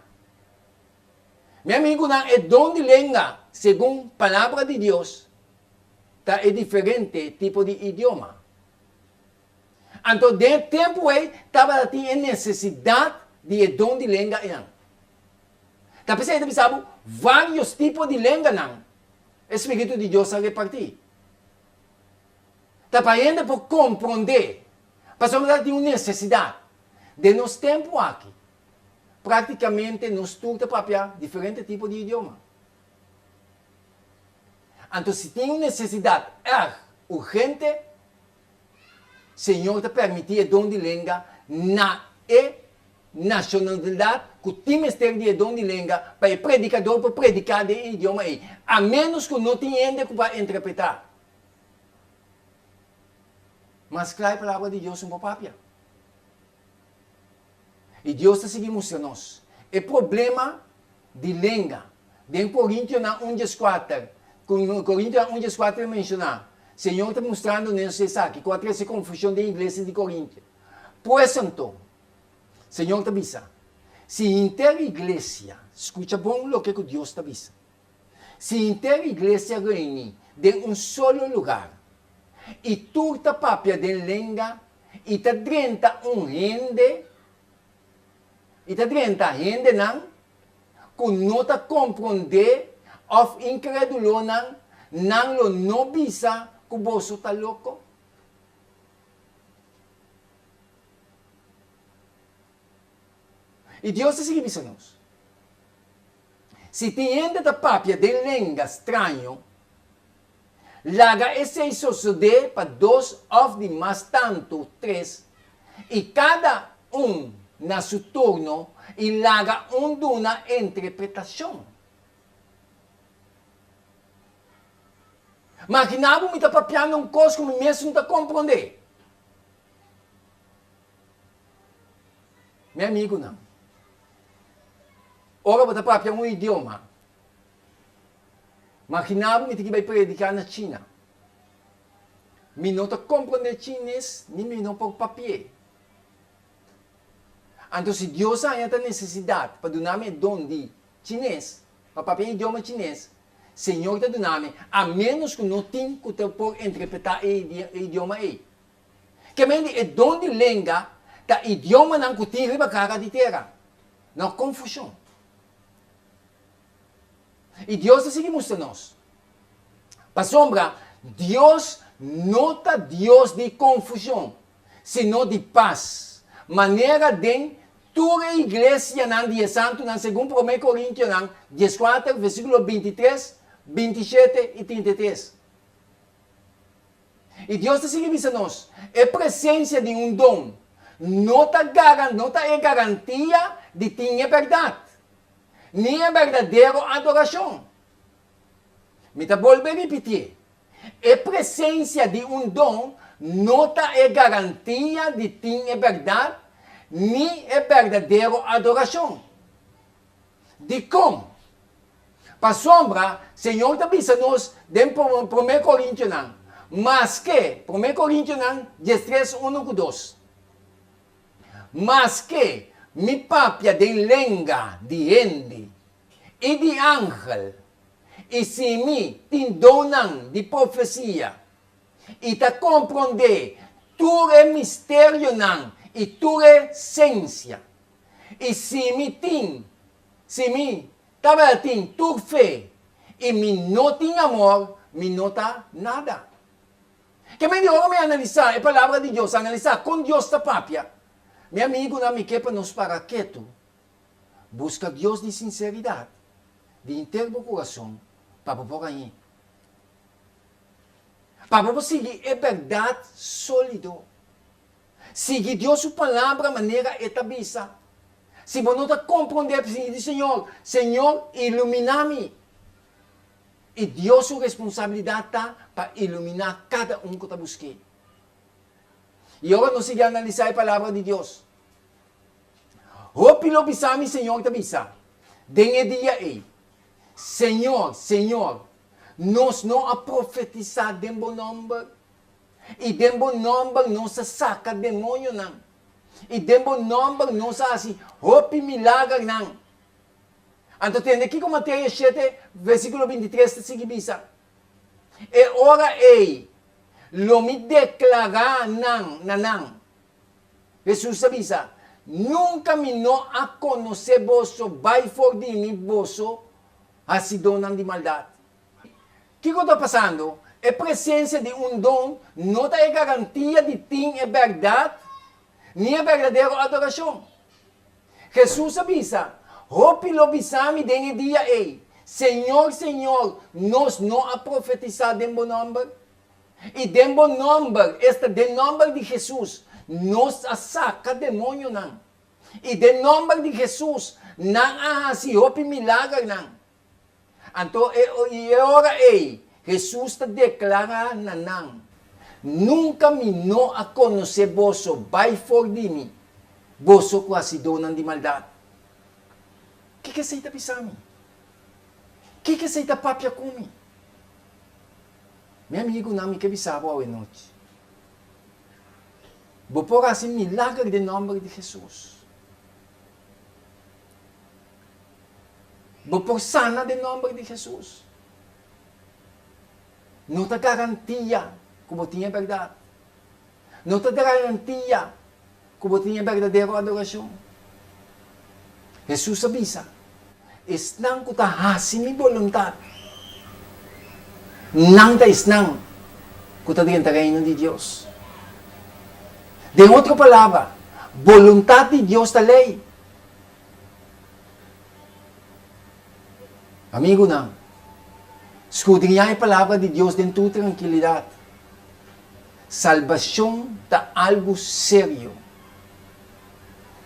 Mi amigunan, e don di lenga, segun Palabra di Dios, ta e diferente tipo di idioma. Anto den e tempu ei tabata tin e nesesidat di e don di lenga einan. Ta p'esei ta bisa bo vários tipo di lenganan e spiritu di Dios a repartí. Ta pa hende por komprondé, pasobra ta tin un nesesidat. Den nos tempu aki, práktikamente nos tur ta papia diferente tipo di idioma. Anto si tin un nesesidat erg urgente, Señor ta permití e don di lenga na e nashonalidat ku tin mester di e don di lenga pa e predikador por prediká den e idioma ei, a ménos ku no tin hende ku pa interpretá. Mas kla e Palabra di Dios un por papia. I Dios ta sigui mustra nos e problema di lenga. Den Korintionan un dieskuater, ku Korintionan un dieskuater menshoná, Señor ta mustrando nos esaki, ku a trese konfushon den iglesia di Korintio. Pues anto, Señor ta bisa, si henter iglesia, skucha bon loke ku Dios ta bisa, si henter iglesia reuní den un solo lugar, i tur ta papia den lenga, i ta drenta un hende, i ta drenta hendenan ku no ta komprondé òf inkredulonan, nan lo no bisa ku boso ta loko? I Dios ta sigui bisa nos, Si tin hende ta papia den lenga straño, Laga esei sosodé pa dos òf di mas tantu tres, i kada un na su turno, i laga un duna interpretashon. Maginá bo mi ta papiando un kos ku mi mes no ta komprondé. Mi amigunan, ora bo ta papia un idioma, Maginá bo mi tin ki bai prediká na China. Mi no ta komprondé chines ni mi no por papi'é. Anto si Dios haña ta nesesidat pa duna mi e don di chines, pa papia e idioma chines, Señor ta duna mi, a ménos ku no tin ku ta por interpretá e idioma ei. Ke men di e don di lenga ta idiomanan ku tin riba kara di tera. No konfushon. I Dios ta sigui mustra nos. Pasobra Dios no ta Dios di konfushon, sino di pas, manera den tur e iglesianan di e santunan segun Promé Korintionan dieskuater, versíkulo bintitres, bintishete i trintitres. I Dios ta sigui bisa nos, e presensia di un don no ta no ta e garantia di tin e bèrdat. Ni e berdadero adorashon. Mi ta bolbe ripitié, e presensia di un don no ta e garantia di tin e bèrdat ni e berdadero adorashon. Dikon? Pasobra Señor ta bisa nos den Promé Korintionan, maske, Promé Korintionan diestres unu ku dos, Maske mi papia den lenga di hende i di angel, i si mi tin donnan di profesia i ta komprondé tur e misterionan i tur e sensia, i si mi tin, si mi tabatin tur fe i mi no tin amor, mi no ta nada. Ke men di ora mi analisá e Palabra di Dios, analisá kon Dios ta papia, mi amigunan mi ke pa nos para ketu, buska Dios di sinseridat, di henter bo kurason, pa bo por hañ'é. Pa bo por sigui e bèrdat sólido. Sigui Dios su Palabra manera e ta bisa. Si bo no ta komprondé, pidi Señor, Señor, iluminá mi. I Dios su responsabilidat ta pa iluminá kada un ku ta busk'é. I ora nos sigui analisá e Palabra di Dios, hopi lo bisa mi, Señor ta bisa, den e dia ei, Señor, Señor, nos no a profetisá den bo nòmber? I den bo nòmber nos a saka demoñonan? I den bo nòmber nos a hasi hopi milagernan? Anto tende kiko Mateo shete, versíkulo bintitres ta sigui bisa, E ora ei lo mi deklará nan na nan. Hesus a bisa, Nunka mi no a konosé boso, bai for di mi, boso hasidónan di maldat. Kiko ta pasando? E presensia di un don no ta e garantia di tin e bèrdat ni e berdadero adorashon. Hesus a bisa, Hopi lo bisa mi den e dia ei, Señor, Señor, nos no a profetisá den bo nòmber? I den bo nòmber, esta den nòmber di Hesus, nos a saka demoñonan. I den nòmber di Hesus nan a hasi hopi milagernan. Anto e i e ora ei Hesus ta deklará na nan, Nunka mi no a konosé boso, bai for di mi, boso ku hasidónan di maldat. Kiko esei ta bisa mi? Kiko esei ta papia ku mi? Mi amigunan, mi ke bisa bo awe nochi, bo por hasi milager den nòmber di Hesus. Bo por sana den nomber di Hesus. No ta garantia ku bo tin e bèrdat. No ta garantia ku bo tin e berdadero adorashon. Hesus a bisa, Esnan ku ta hasi mi boluntat, nan ta esnan ku ta drenta Reino di Dios. Den otro palabra, boluntat di Dios ta lei. Amigunan, skudriñá e Palabra di Dios den tur trankilidat. Salbashon ta algu serio.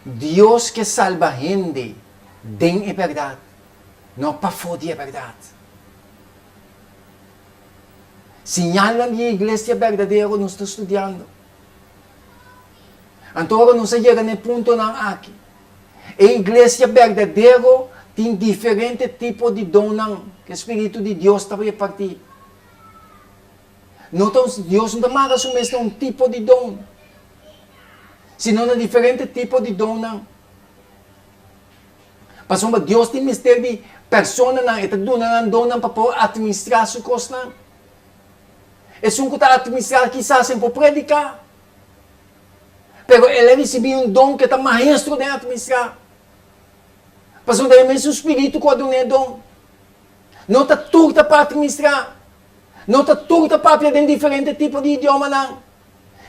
Dios ke salba hende den e bèrdat, no pafó di e bèrdat. Siñalnan di e iglesia berdadero nos ta studiando. Anto ora nos a yega na e puntonan aki, e iglesia berdadero tin diferente tipo di donnan ku e Spiritu di Dios ta repartí. No ta un, Dios no ta mara su mes na un tipo di don, sino na diferente tipo di donnan. Pasobra Dios tin mester di personanan, e ta duna nan donnan pa por atministrá su kosnan. Esun ku ta atministrá kisas e por prediká, pero el a risibí un don ku e ta maestro den atministrá. Pasobra ta e mesun spiritu ku a dun'é e don. No ta tur ta pa atministrá. No ta tur ta papia den diferente tipo di idiomanan.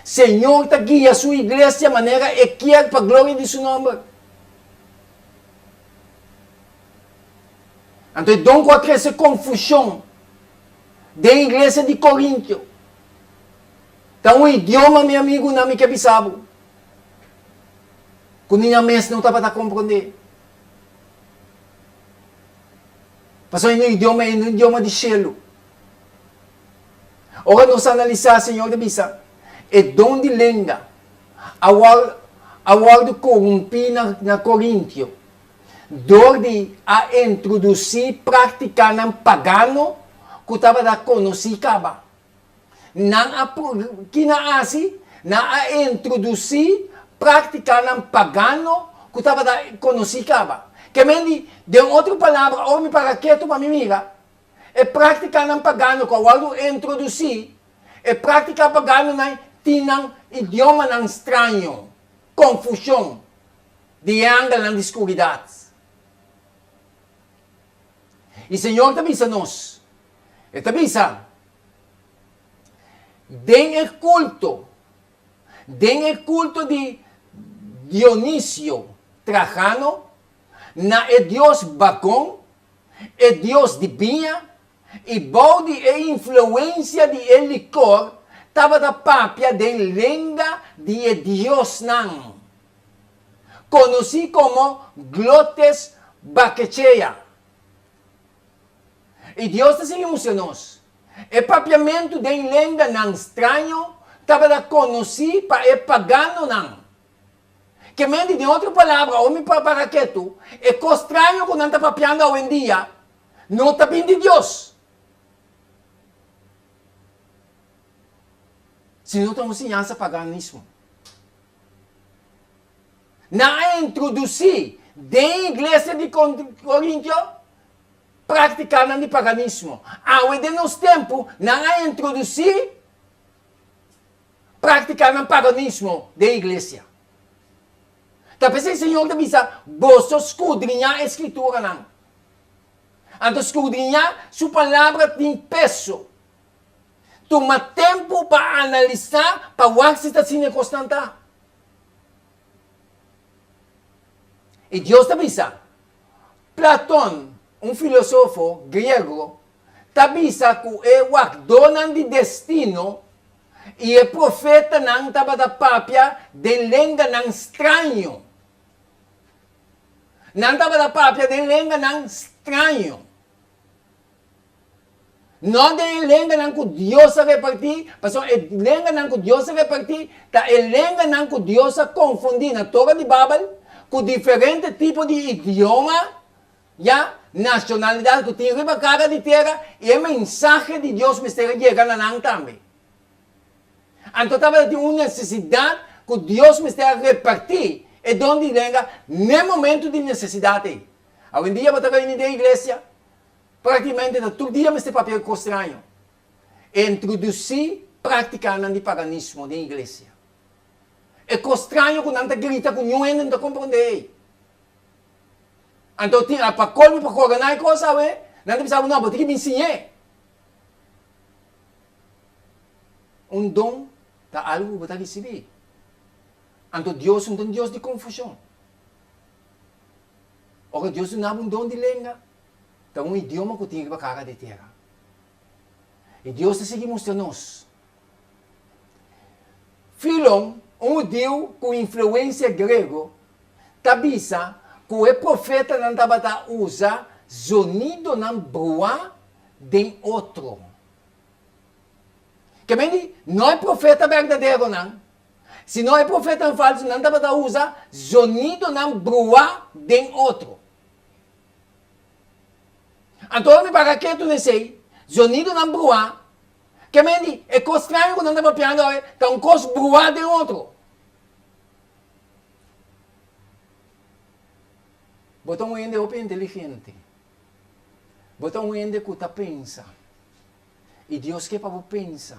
Señor ta guia su iglesia manera e kier pa gloria di su nòmber. Anto e don ku a trese konfushon den iglesia di Korintio ta un idioma, mi amigunan, mi ke bisa bo, ku ni nan mes no tabata komprondé. Pasobra e no idioma ei no idioma di shelu. Ora nos analisá, Señor ta bisa, e don di lenga a wòrdu a wòrdu korumpí na na Korintio dor di a introdusí práktikanan pagano ku tabata konosí kaba. Nan a ki nan a hasi? Nan a introdusí práktikanan pagano ku tabata konosí kaba. Ke men di, den otro palabra, ora mi para ketu pa mi mira, e práktikanan pagano ku a wòrdu introdusí, e práktika paganonan tin nan idiomanan straño, konfushon di e angelnan di skuridat. I Señor ta bisa nos, E ta bisa, Den e kulto, den e kulto di Dionisio Trajano, na e dios Bagon, e dios di biña, i bou di e influensia di e likor tabata papia den lenga di e diosnan, konosí komo glotes bakechea. I Dios ta sigui mustra nos, e papiamentu den lenganan straño tabata konosí pa e paganonan. Ke men di den otro palabra, ora mi para ketu, e kos straño ku nan ta papiando awendia no ta bin di Dios, sino ta un siñansa paganismo. Nan a introdusí den iglesia di Korintio práktikanan di paganismo. Awe den nos tempu nan a introdusí práktikanan paganismo den iglesia. Ta p'esei Señor ta bisa, Boso skudriñá e Skrituranan. Anto skudriñá Su Palabra tin peso. Tuma tempu pa analisá pa wak si ta asina e kosnan ta. I Dios ta bisa, Platon, un filosofo griego, ta bisa ku e wakdónan di destino i e profetanan tabata papia den lenganan straño. Nan tabata papia den lenganan straño. No den e lenganan ku Dios a repartí, pasobra e lenganan ku Dios a repartí ta e lenganan ku Dios a konfundí na Tora di Babel ku diferente tipo di idioma, ya, nashonalidat ku tin riba kara di tera, i e mensahe di Dios mester a yega na nan tambe. Anto tabata tin un nesesidat ku Dios mester a repartí e don di lenga n'e momentu di nesesidat ei. Awendia bo ta reuní den iglesia, Práktikamente ta tur dia mester papia ku kos straño. E introdusí práktikanan di paganismo den iglesia. E kos straño ku nan ta grita ku niun hende no ta komprondé ei. Anto tin pa kolmo pa koroná e kos awe, nan ta bisa bo no, bo tin ki bin siñ'é. Un don ta algu ku bo ta risibí. Anto Dios no ta un Dios di konfushon. Ora Dios duna bo un don di lenga, ta un idioma ku tin riba kara di tera. I Dios ta sigui mustra nos. Filon, un hudiu ku influensia grego, ta bisa ku e profetanan tabata usa zonidonan bruá den otro. Ke men di, no e profeta berdaderonan, sino e profetanan falsunan tabata usa zonidonan bruá den otro. Anto ora mi para ketu na esei, zonidonan bruá, ke men di, e kos straño ku nan ta papiando awe ta un kos bruá den otro. Bo ta un hende hopi inteligente. Bo ta un hende ku ta pensa. I Dios ke pa bo pensa.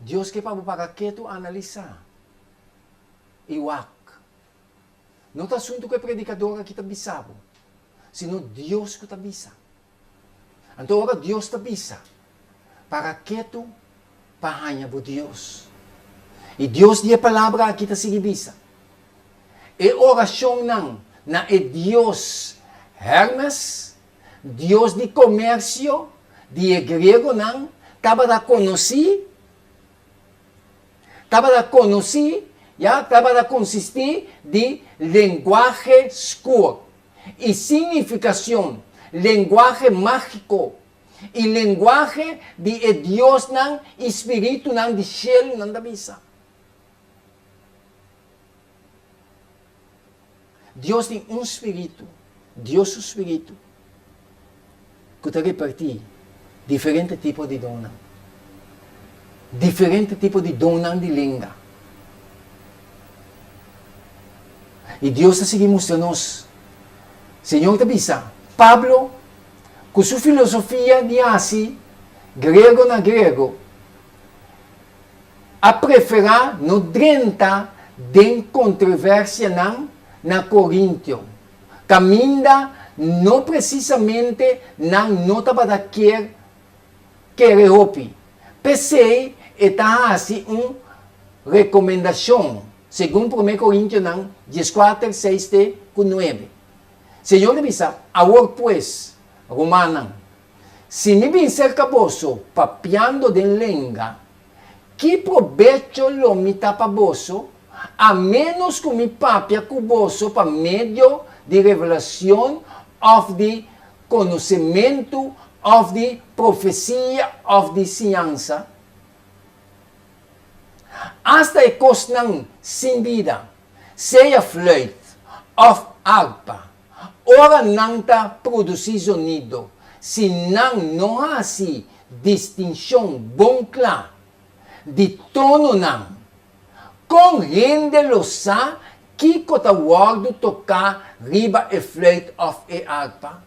Dios ke pa bo para ketu analisá i wak. No ta asuntu ku e predikador aki ta bisa bo, sino Dios ku ta bisa. Anto ora Dios ta bisa, para ketu pa haña bo Dios. I Dios di e Palabra aki ta sigui bisa, E orashonnan na e dios Hermes, dios di komersio di e griegonan, tabata konosí, tabata konosí, ya, tabata konsistí di lenguahe skur i sin nifikashon, lenguahe mágiko i lenguahe di e diosnan i spiritunan di shelu, nan ta bisa. Dios tin un spiritu, Dios su spiritu, ku ta repartí diferente tipo di donnan, diferente tipo di donnan di lenga. I Dios ta sigui mustra nos. Señor ta bisa, Pablo, ku su filosofia di hasi griego na griego, a preferá no drenta den kontroversianan na Korintio, kaminda no presisamente nan no tabata kier kere hopi. P'esei e ta hasi un rekomendashon, segun Promé Korintionan dieskuater, seis te ku nuebe. Señor ta bisa, Awor pues, rumannan, Si mi bin serka boso papiando den lenga, ki probecho lo mi ta pa boso, a ménos ku mi papia ku boso pa medio di revelacion òf di konosementu òf di profesia òf di siñansa? Asta e kosnan sin bida, sea fluit òf arpa, ora nan ta produsí zonido, si nan no hasi distinshon bon kla di tononan, kon hende lo sa kiko ta wòrdu toká riba e fluit òf e arpa?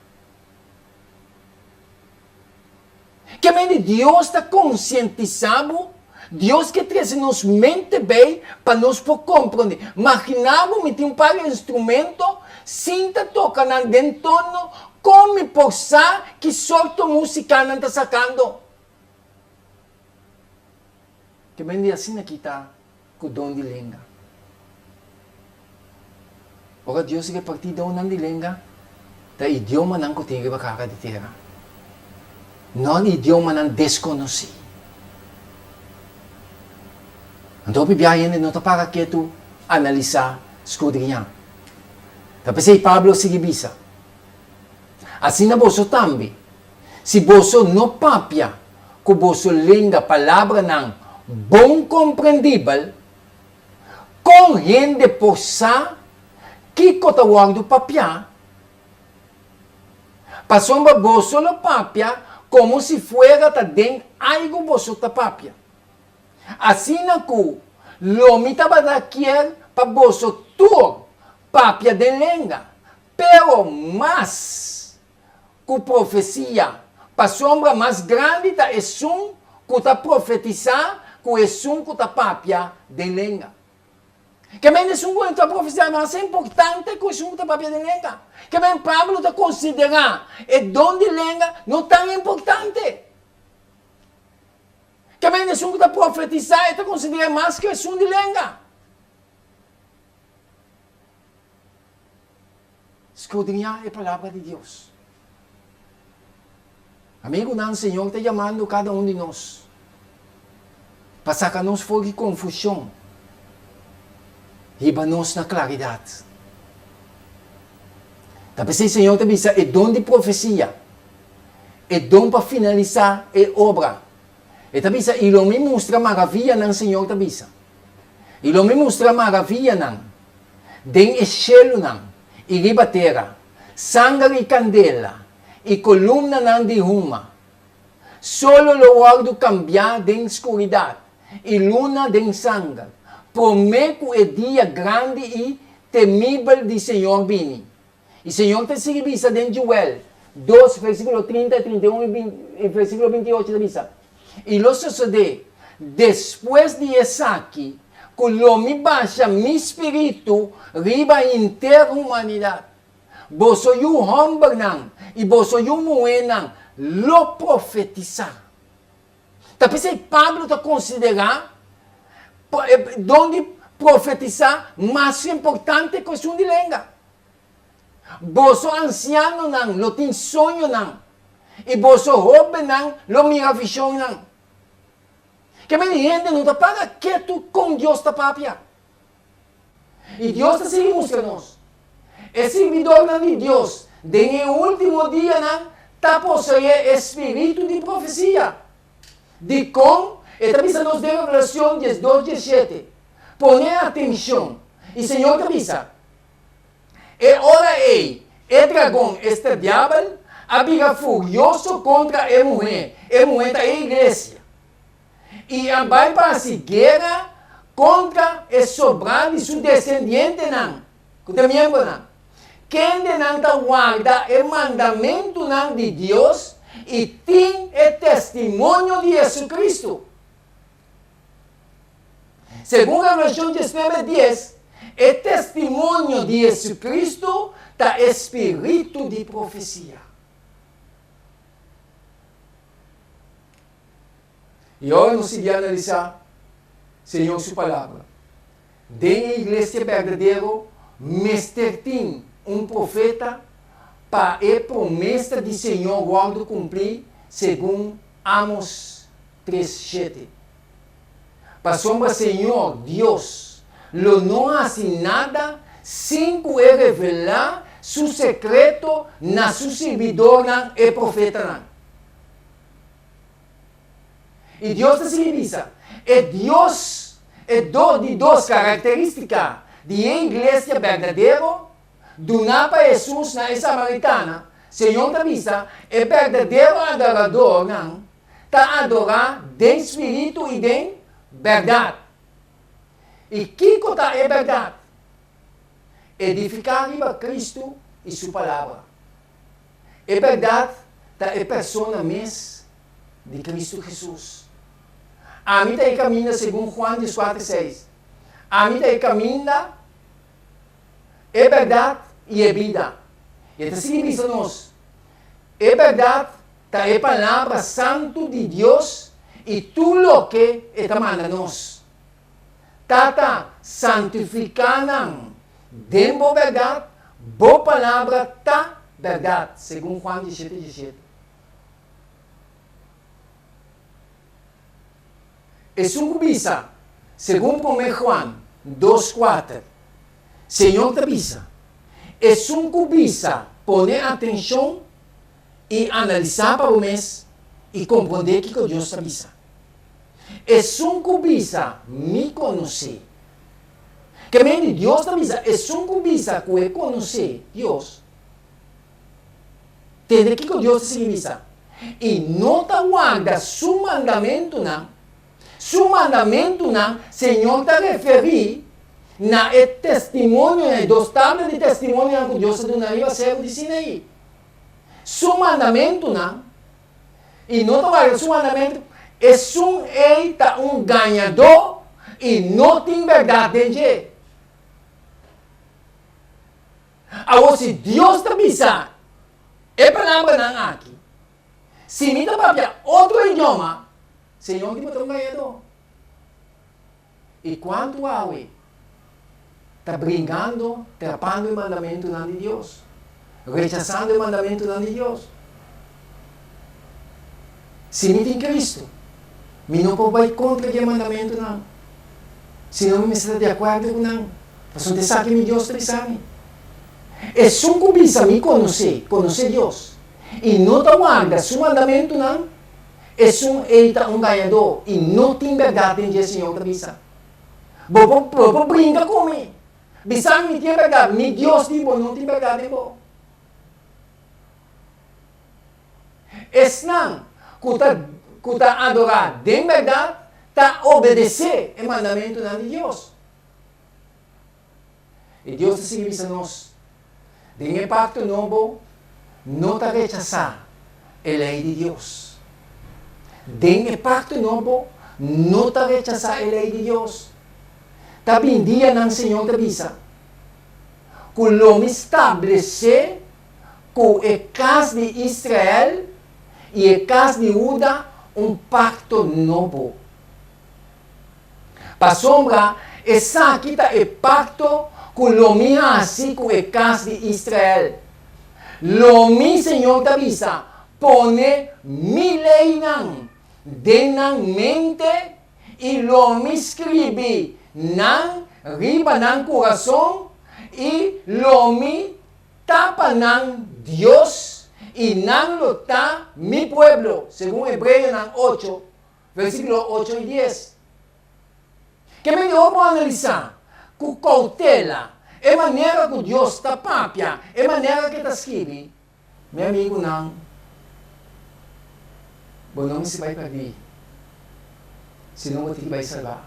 Ke mende Dios ta konsientisá bo? Dios ke trese nos mente bei pa nos por komprondé. Maginá bo mi tin un par instrumento sin ta toka nan den tono, kon mi por sa ki sorto músika nan ta sakando? Ke mende asina ki ta ku don di lenga. Ora Dios repartí donnan di lenga, ta idiomanan ku tin riba kara di tera, no idiomanan deskonosí. Anto hopi biaha hende no ta para ketu analisá, skudriñá. Ta p'esei Pablo a sigui bisa, Asina boso tambe, si boso no papia ku boso lenga palabranan bon komprendibel, kon hende por sa kiko ta wòrdu papiá? Pasobra boso lo papia komo si fuera ta den algu boso ta papia. Asina ku lo mi tabata kier pa boso tur papia den lenga, pero mas ku profesia, pasobra mas grandi ta esun ku ta profetisá ku esun ku ta papia den lenga. Ke men esun ku ta profetisá mas importante ku esun ku ta papia den lenga. Ke men Pablo ta konsiderá e don di lenga no tan importante. Ke men esun ku ta profetisá e ta konsider'é mas ku esun di lenga. Skudriñá e Palabra di Dios. Amigunan, Señor ta yamando kada un di nos pa saka nos for di konfushon, hiba nos na klaridat. Ta p'esei Señor ta bisa e don di profesia, e don pa finalisá e obra. E ta bisa, I lo mi mustra maravianan, Señor ta bisa. I lo mi mustra maravianan den e shelunan i riba tera, sanger i kandela i kolumnanan di huma. Solo lo wòrdu kambiá den skuridat i luna den sanger, promé ku e dia grandi i temibel di Señor bini. I Señor ta sigui bisa den Joel dos, versíkulo 30 i 31 i versíkulo 28 ta bisa, I lo sosodé despues di esaki ku lo mi basha mi spiritu riba henter humanidat. Boso yu hòmbernan i boso yu muhénan lo profetisá. Ta p'esei Pablo ta konsiderá e don di profetisá mas importante ku esun di lenga. Boso ansianonan lo tin soñonan, i boso hóbennan lo mira vishonnan. Ke many hende no ta paga ketu kon Dios ta papia. I Dios ta sigui mustra nos. E sirbidornan di Dios den e último dianan ta poseé e spiritu di profesia. Dikon? E ta bisa nos den Revelacion 12, 17. Pone atencion. I Señor ta bisa, E ora ei e dragon, esta diabel, a bira furioso kontra e muhé, e muhé ta e iglesia, i a bai pa hasi guera kontra e sobrá di su desendientenan, ku ta miembronan, kendenan ta warda e mandamentunan di Dios i tin e testimonio di Jesucristo. Segun Revelashon 19, dies, e testimonio di Jesucristo ta e spiritu di profesia. I ora nos sigui analisá Señor su Palabra, den e iglesia berdadero mester tin un profeta pa e promesa di Señor wòrdu kumplí segun Amos tres shete. Pasobra Señor Dios lo no hasi nada sin ku e revelá su sekreto na su sirbidornan e profetanan. I Dios ta sigui bisa, E Dios, E do di dos karakterístika di e iglesia berdadero, duná pa Hesus na e samaritana, Señor ta bisa, E berdadero adoradornan ta adorá den spiritu i den bèrdat. I kiko ta e bèrdat? Edifiká riba Kristu i Su Palabra. E bèrdat ta e persona mes di Kristu Hesus. Ami ta e kaminda segun Juan dieskuater seis. Ami ta e kaminda, e bèrdat i e bida. I e ta sigui bisa nos, E bèrdat ta e Palabra santu di Dios i tur loke e ta manda nos. Tata, santifiká nan den bo bèrdat, bo palabra ta bèrdat, segun Juan diesshete diesshete. Esun ku bisa, segun promé Juan dos kuater, Señor ta bisa, Esun ku bisa pone atenshon i analisá pa bo mes i komprondé kiko Dios ta bisa. Esun ku bisa, Mi konosé. Ke men di Dios ta bisa, esun ku bisa ku e konosé Dios, Tende kiko Dios ta sigui bisa, I no ta warda su mandamentunan, su mandamentunan, Señor ta referí na e testimonionan, e dos tabla di testimonionan ku Dios a duna riba Seru di Sinaí. Su mandamentunan, i no ta warda su mandamentu, esun ei ta un gañadó i no tin bèrdat den dje. Awor si Dios ta bisa e palabranan aki, si mi ta papia otro idioma, Señor di bo ta un gañadó. I kuantu awe ta bringando, trapando e mandamentunan di Dios, rechasando e mandamentunan di Dios? Si mi tin Cristo, mi no por bai contra di e mandamentunan, sino mi mester ta di acuerdo cu nan, pasobra ta esaki mi Dios ta bisa mi. Esun cu bisa mi conoce, conoce Dios, y no ta warda su mandamentunan, esun ey ta un gañador y no tin berdad den dje, Señor ta bisa. Bo por, bo por brinca cu mi, bisa mi mi tin e berdad, mi Dios di bo no tin berdad den bo. Esnan ku ta ku ta adorá den bèrdat ta obedesé e mandamentunan di Dios. I Dios ta sigui bisa nos, Den e pakto nobo no ta rechasá e lei di Dios. Den e pakto nobo no ta rechasá e lei di Dios. Ta bin dianan, Señor ta bisa, ku lo mi stablesé ku e kas di Israel i e kas di Huda un pakto nobo. Pasobra esaki ta e pakto ku lo mi hasi ku e kas di Israel, Lo mi, Señor ta bisa, pone mi leinan den nan mente i lo mi skribi nan riba nan kurason, i lo mi Ta pa nan Dios i nan lo ta mi pueblo, segun Hebreonan ocho, versíkulo ocho i dies. Ke mihó bo analisá ku koutela e manera ku Dios ta papia, e manera ku e ta skibi. Mi amigunan, bo no mester bai pèrdí, sino bo tin ki bai salbá.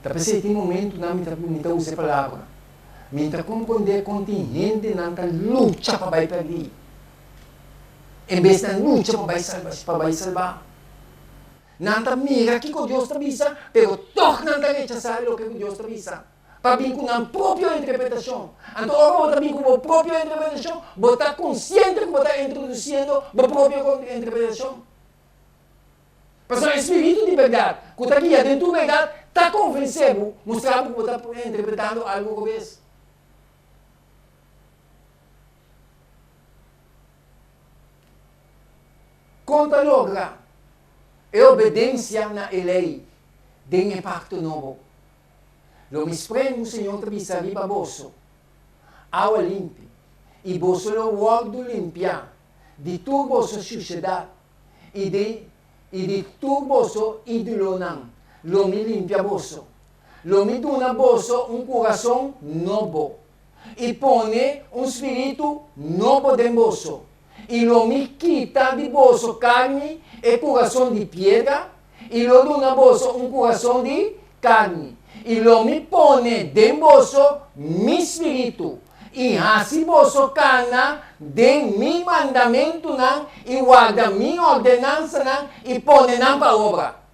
Ta p'esei tin momentunan mi ta mi ta usa e palabra, Mi ta komprondé kon tin hendenan ta lucha pa bai pèrdí, en bes nan lucha pa bai salba pa bai salbá. Nan ta mira kiko Dios ta bisa, pero tòg nan ta rechasá e loke ku Dios ta bisa. pa bin ku nan propio interpretashon. Anto ora bo ta bin ku bo propio interpretashon, bo ta konsiente ku bo ta introdusiendo bo propio interpretashon. Pasobra e spiritu di bèrdat ku ta guia den tur bèrdat ta konvensé bo, mustra bo ku bo ta interpretando algu robes. Kon ta logra e obedensia na e lei den e pakto nobo? Lo mi sprengu, Señor ta bisa, riba boso awa limpi, i boso lo wòrdu limpiá di tur boso shushedat i di i di tur boso ídolonan lo mi limpia boso. Lo mi duna boso un kurason nobo, i pone un spiritu nobo den boso, i lo mi kita di boso karni e kurason di piedra, i lo duna boso un kurason di karni, i lo mi pone den boso mi spiritu, i hasi boso kana den mi mandamentunan i warda mi ordenansanan i pone nan pa obra.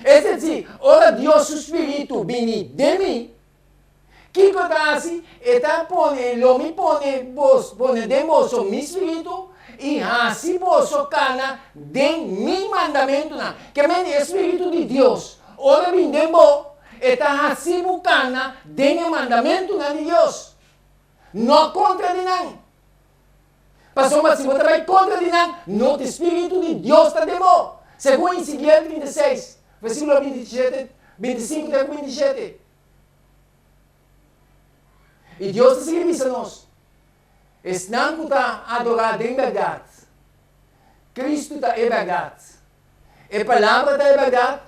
Es deci, ora Dios su spiritu bini den mi, kiko e ta hasi? E ta pone, lo mi pone bos, pone den boso mi spiritu i hasi boso kana den mi mandamentunan. Ke men e spiritu di Dios, ora e bini den bo, e ta hasi bo kana den e mandamentunan di Dios, no kontra di nan. Pasobra si bo ta bai kontra di nan, no ta e spiritu di Dios ta den bo, segun Ezekiel 36, versíkulo 27, 25 te ku 27. I Dios ta sigui bisa nos, Esnan ku ta adorá den bèrdat, Kristu ta e bèrdat. E Palabra ta e bèrdat,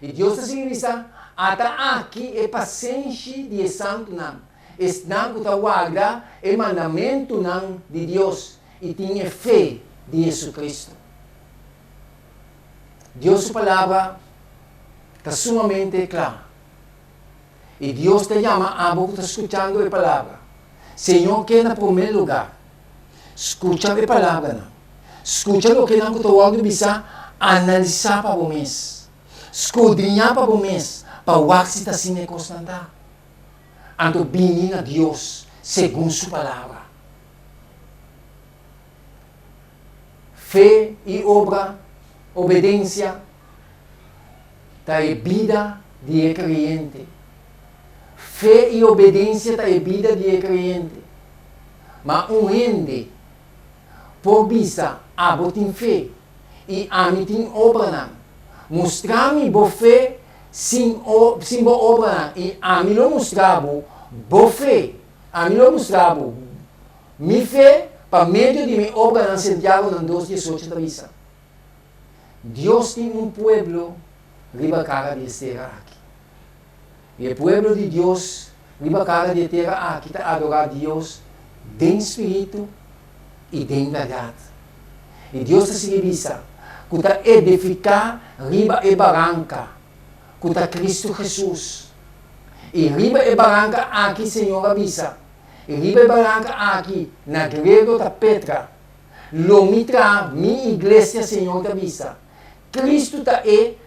i Dios ta sigui bisa, Ata aki e pasenshi di e santunan, esnan ku ta warda e mandamentunan di Dios i tin e fe di Jesucristo. Dios su Palabra ta sumamente kla, i Dios ta yama abo ku ta skuchando e Palabra. Señor ke na promé lugá. Skucha e palabranan. Skucha loke nan ku ta wòrdu bisá, analisá pa bo mes. Skudriñá pa bo mes pa wak si ta asina e kosnan ta. Anto bini na Dios segun su palabra. Fe i obra, obedensia, ta e bida di e kreyente. Fe i obedensia ta e bida di e kreyente. Ma un hende por bisa, Abo tin fe, i ami tin obranan. Mustra mi bo fe sin sin bo obranan, i ami lo mustra bo bo fe. Ami lo mustra bo mi fe pa medio di mi obranan, Santiagonan dos diesocho ta bisa. Dios tin un pueblo riba kara di es tera aki. I e pueblo di Dios riba kara di e tera aki ta adorá Dios den spiritu i den bèrdat. I Dios ta sigui bisa ku ta edifiká riba e baranka, ku ta Kristu Hesus. I riba e baranka aki Señor a bisa, i riba e baranka aki, na griego ta Petra, lo mi traha mi iglesia, Señor ta bisa. Kristu ta e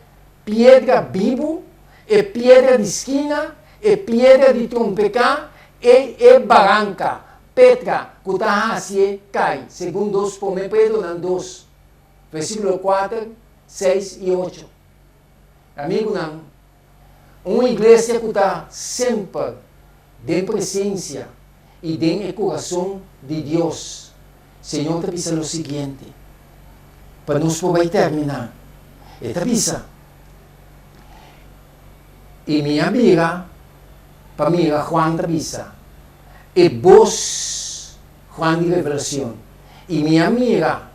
Piedra bibu, e piedra di skina, e piedra di trompeká, e e baranka, petra, ku ta hasié kai, segun dos Promé Pedronan dos, versíkulo kuater, seis i ocho. Amigunan, un iglesia ku ta semper den presensia i den e kurason di Dios, Señor ta bisa lo siguiente, pa nos por bai terminá. E ta bisa, I mi a bira pa mira, Juan ta bisa, e bos, Juan di Revelacion, i mi a mira,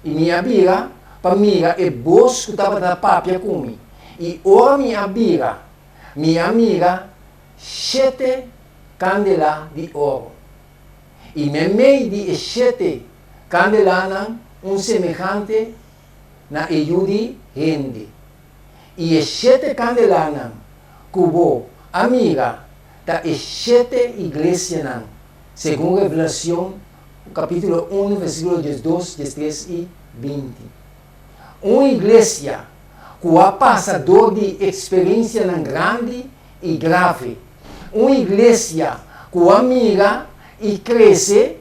i mi a bira pa mira e bos ku tabata papia ku mi, i ora mi a bira, mi a mira shete kandela di oro. I meimei di e shete kandelanan un semehante na e Yu di hende. I e shete kandelanan ku bo a mira ta e shete iglesianan, segun Revelacion kapítulo unu versíkulo diesdos, diestres i binti. Un iglesia ku a pasa dor di eksperensianan grandi i grave. Un iglesia ku a mira i krese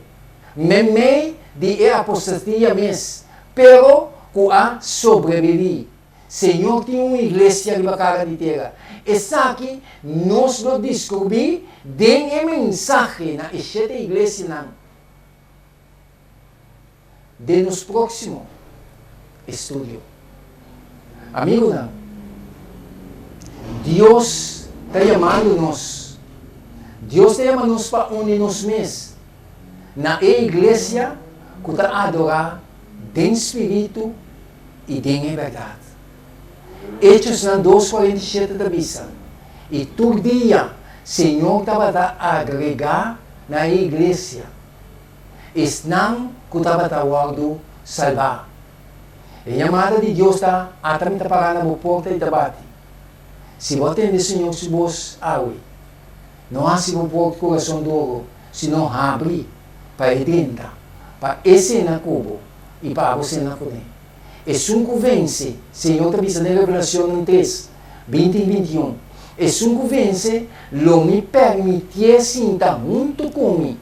meimei di e apostatia mes, pero ku a sobrebibí. Señor tin un iglesia riba kara di tera. Esaki nos lo diskubrí den e mensahe na e shete iglesianan den nos próksimo estudio. Amigunan, Dios ta yamando nos. Dios ta yama nos pa uni nos mes na e iglesia ku ta adorá den spiritu i den e bèrdat. Hechosnan 2:47 ta bisa. I tur dia Señor tabata agregá na e iglesia esnan ku tabata wòrdu salbá. E yamada di Dios ta, Ata mi ta pará na bo porta i ta bati. Si bo a tende Señor su bos awe, no hasi bo por kurason duru, sino habri pa e drenta, pa e sena ku bo i pa abo sena kuné. Esun ku vense, Señor ta bisa den Revelacionnan tres, 20 i 21, Esun ku vense, lo mi permitié sinta huntu ku mi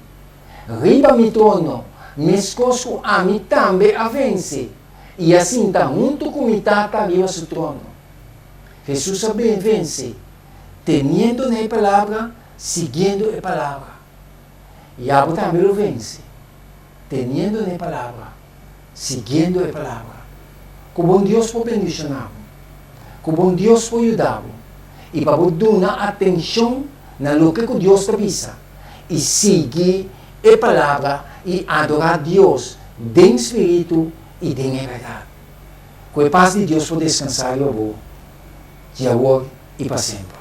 riba mi trono, meskos ku ami tambe a vense i a sinta huntu ku mi Tata riba su trono. Hesus a vense, teniendo na e palabra, siguiendo e palabra. I abo tambe lo vense, teniendo na e palabra. Siguiendo e palabra. Ku bon Dios por bendishoná bo. Ku bon Dios por yuda bo. I pa bo duna atenshon na loke ku Dios ta bisa i sigui e palabra i adorá Dios den spiritu i den e bèrdat. Ku e pas di Dios por deskansá riba bo di awor i pa semper.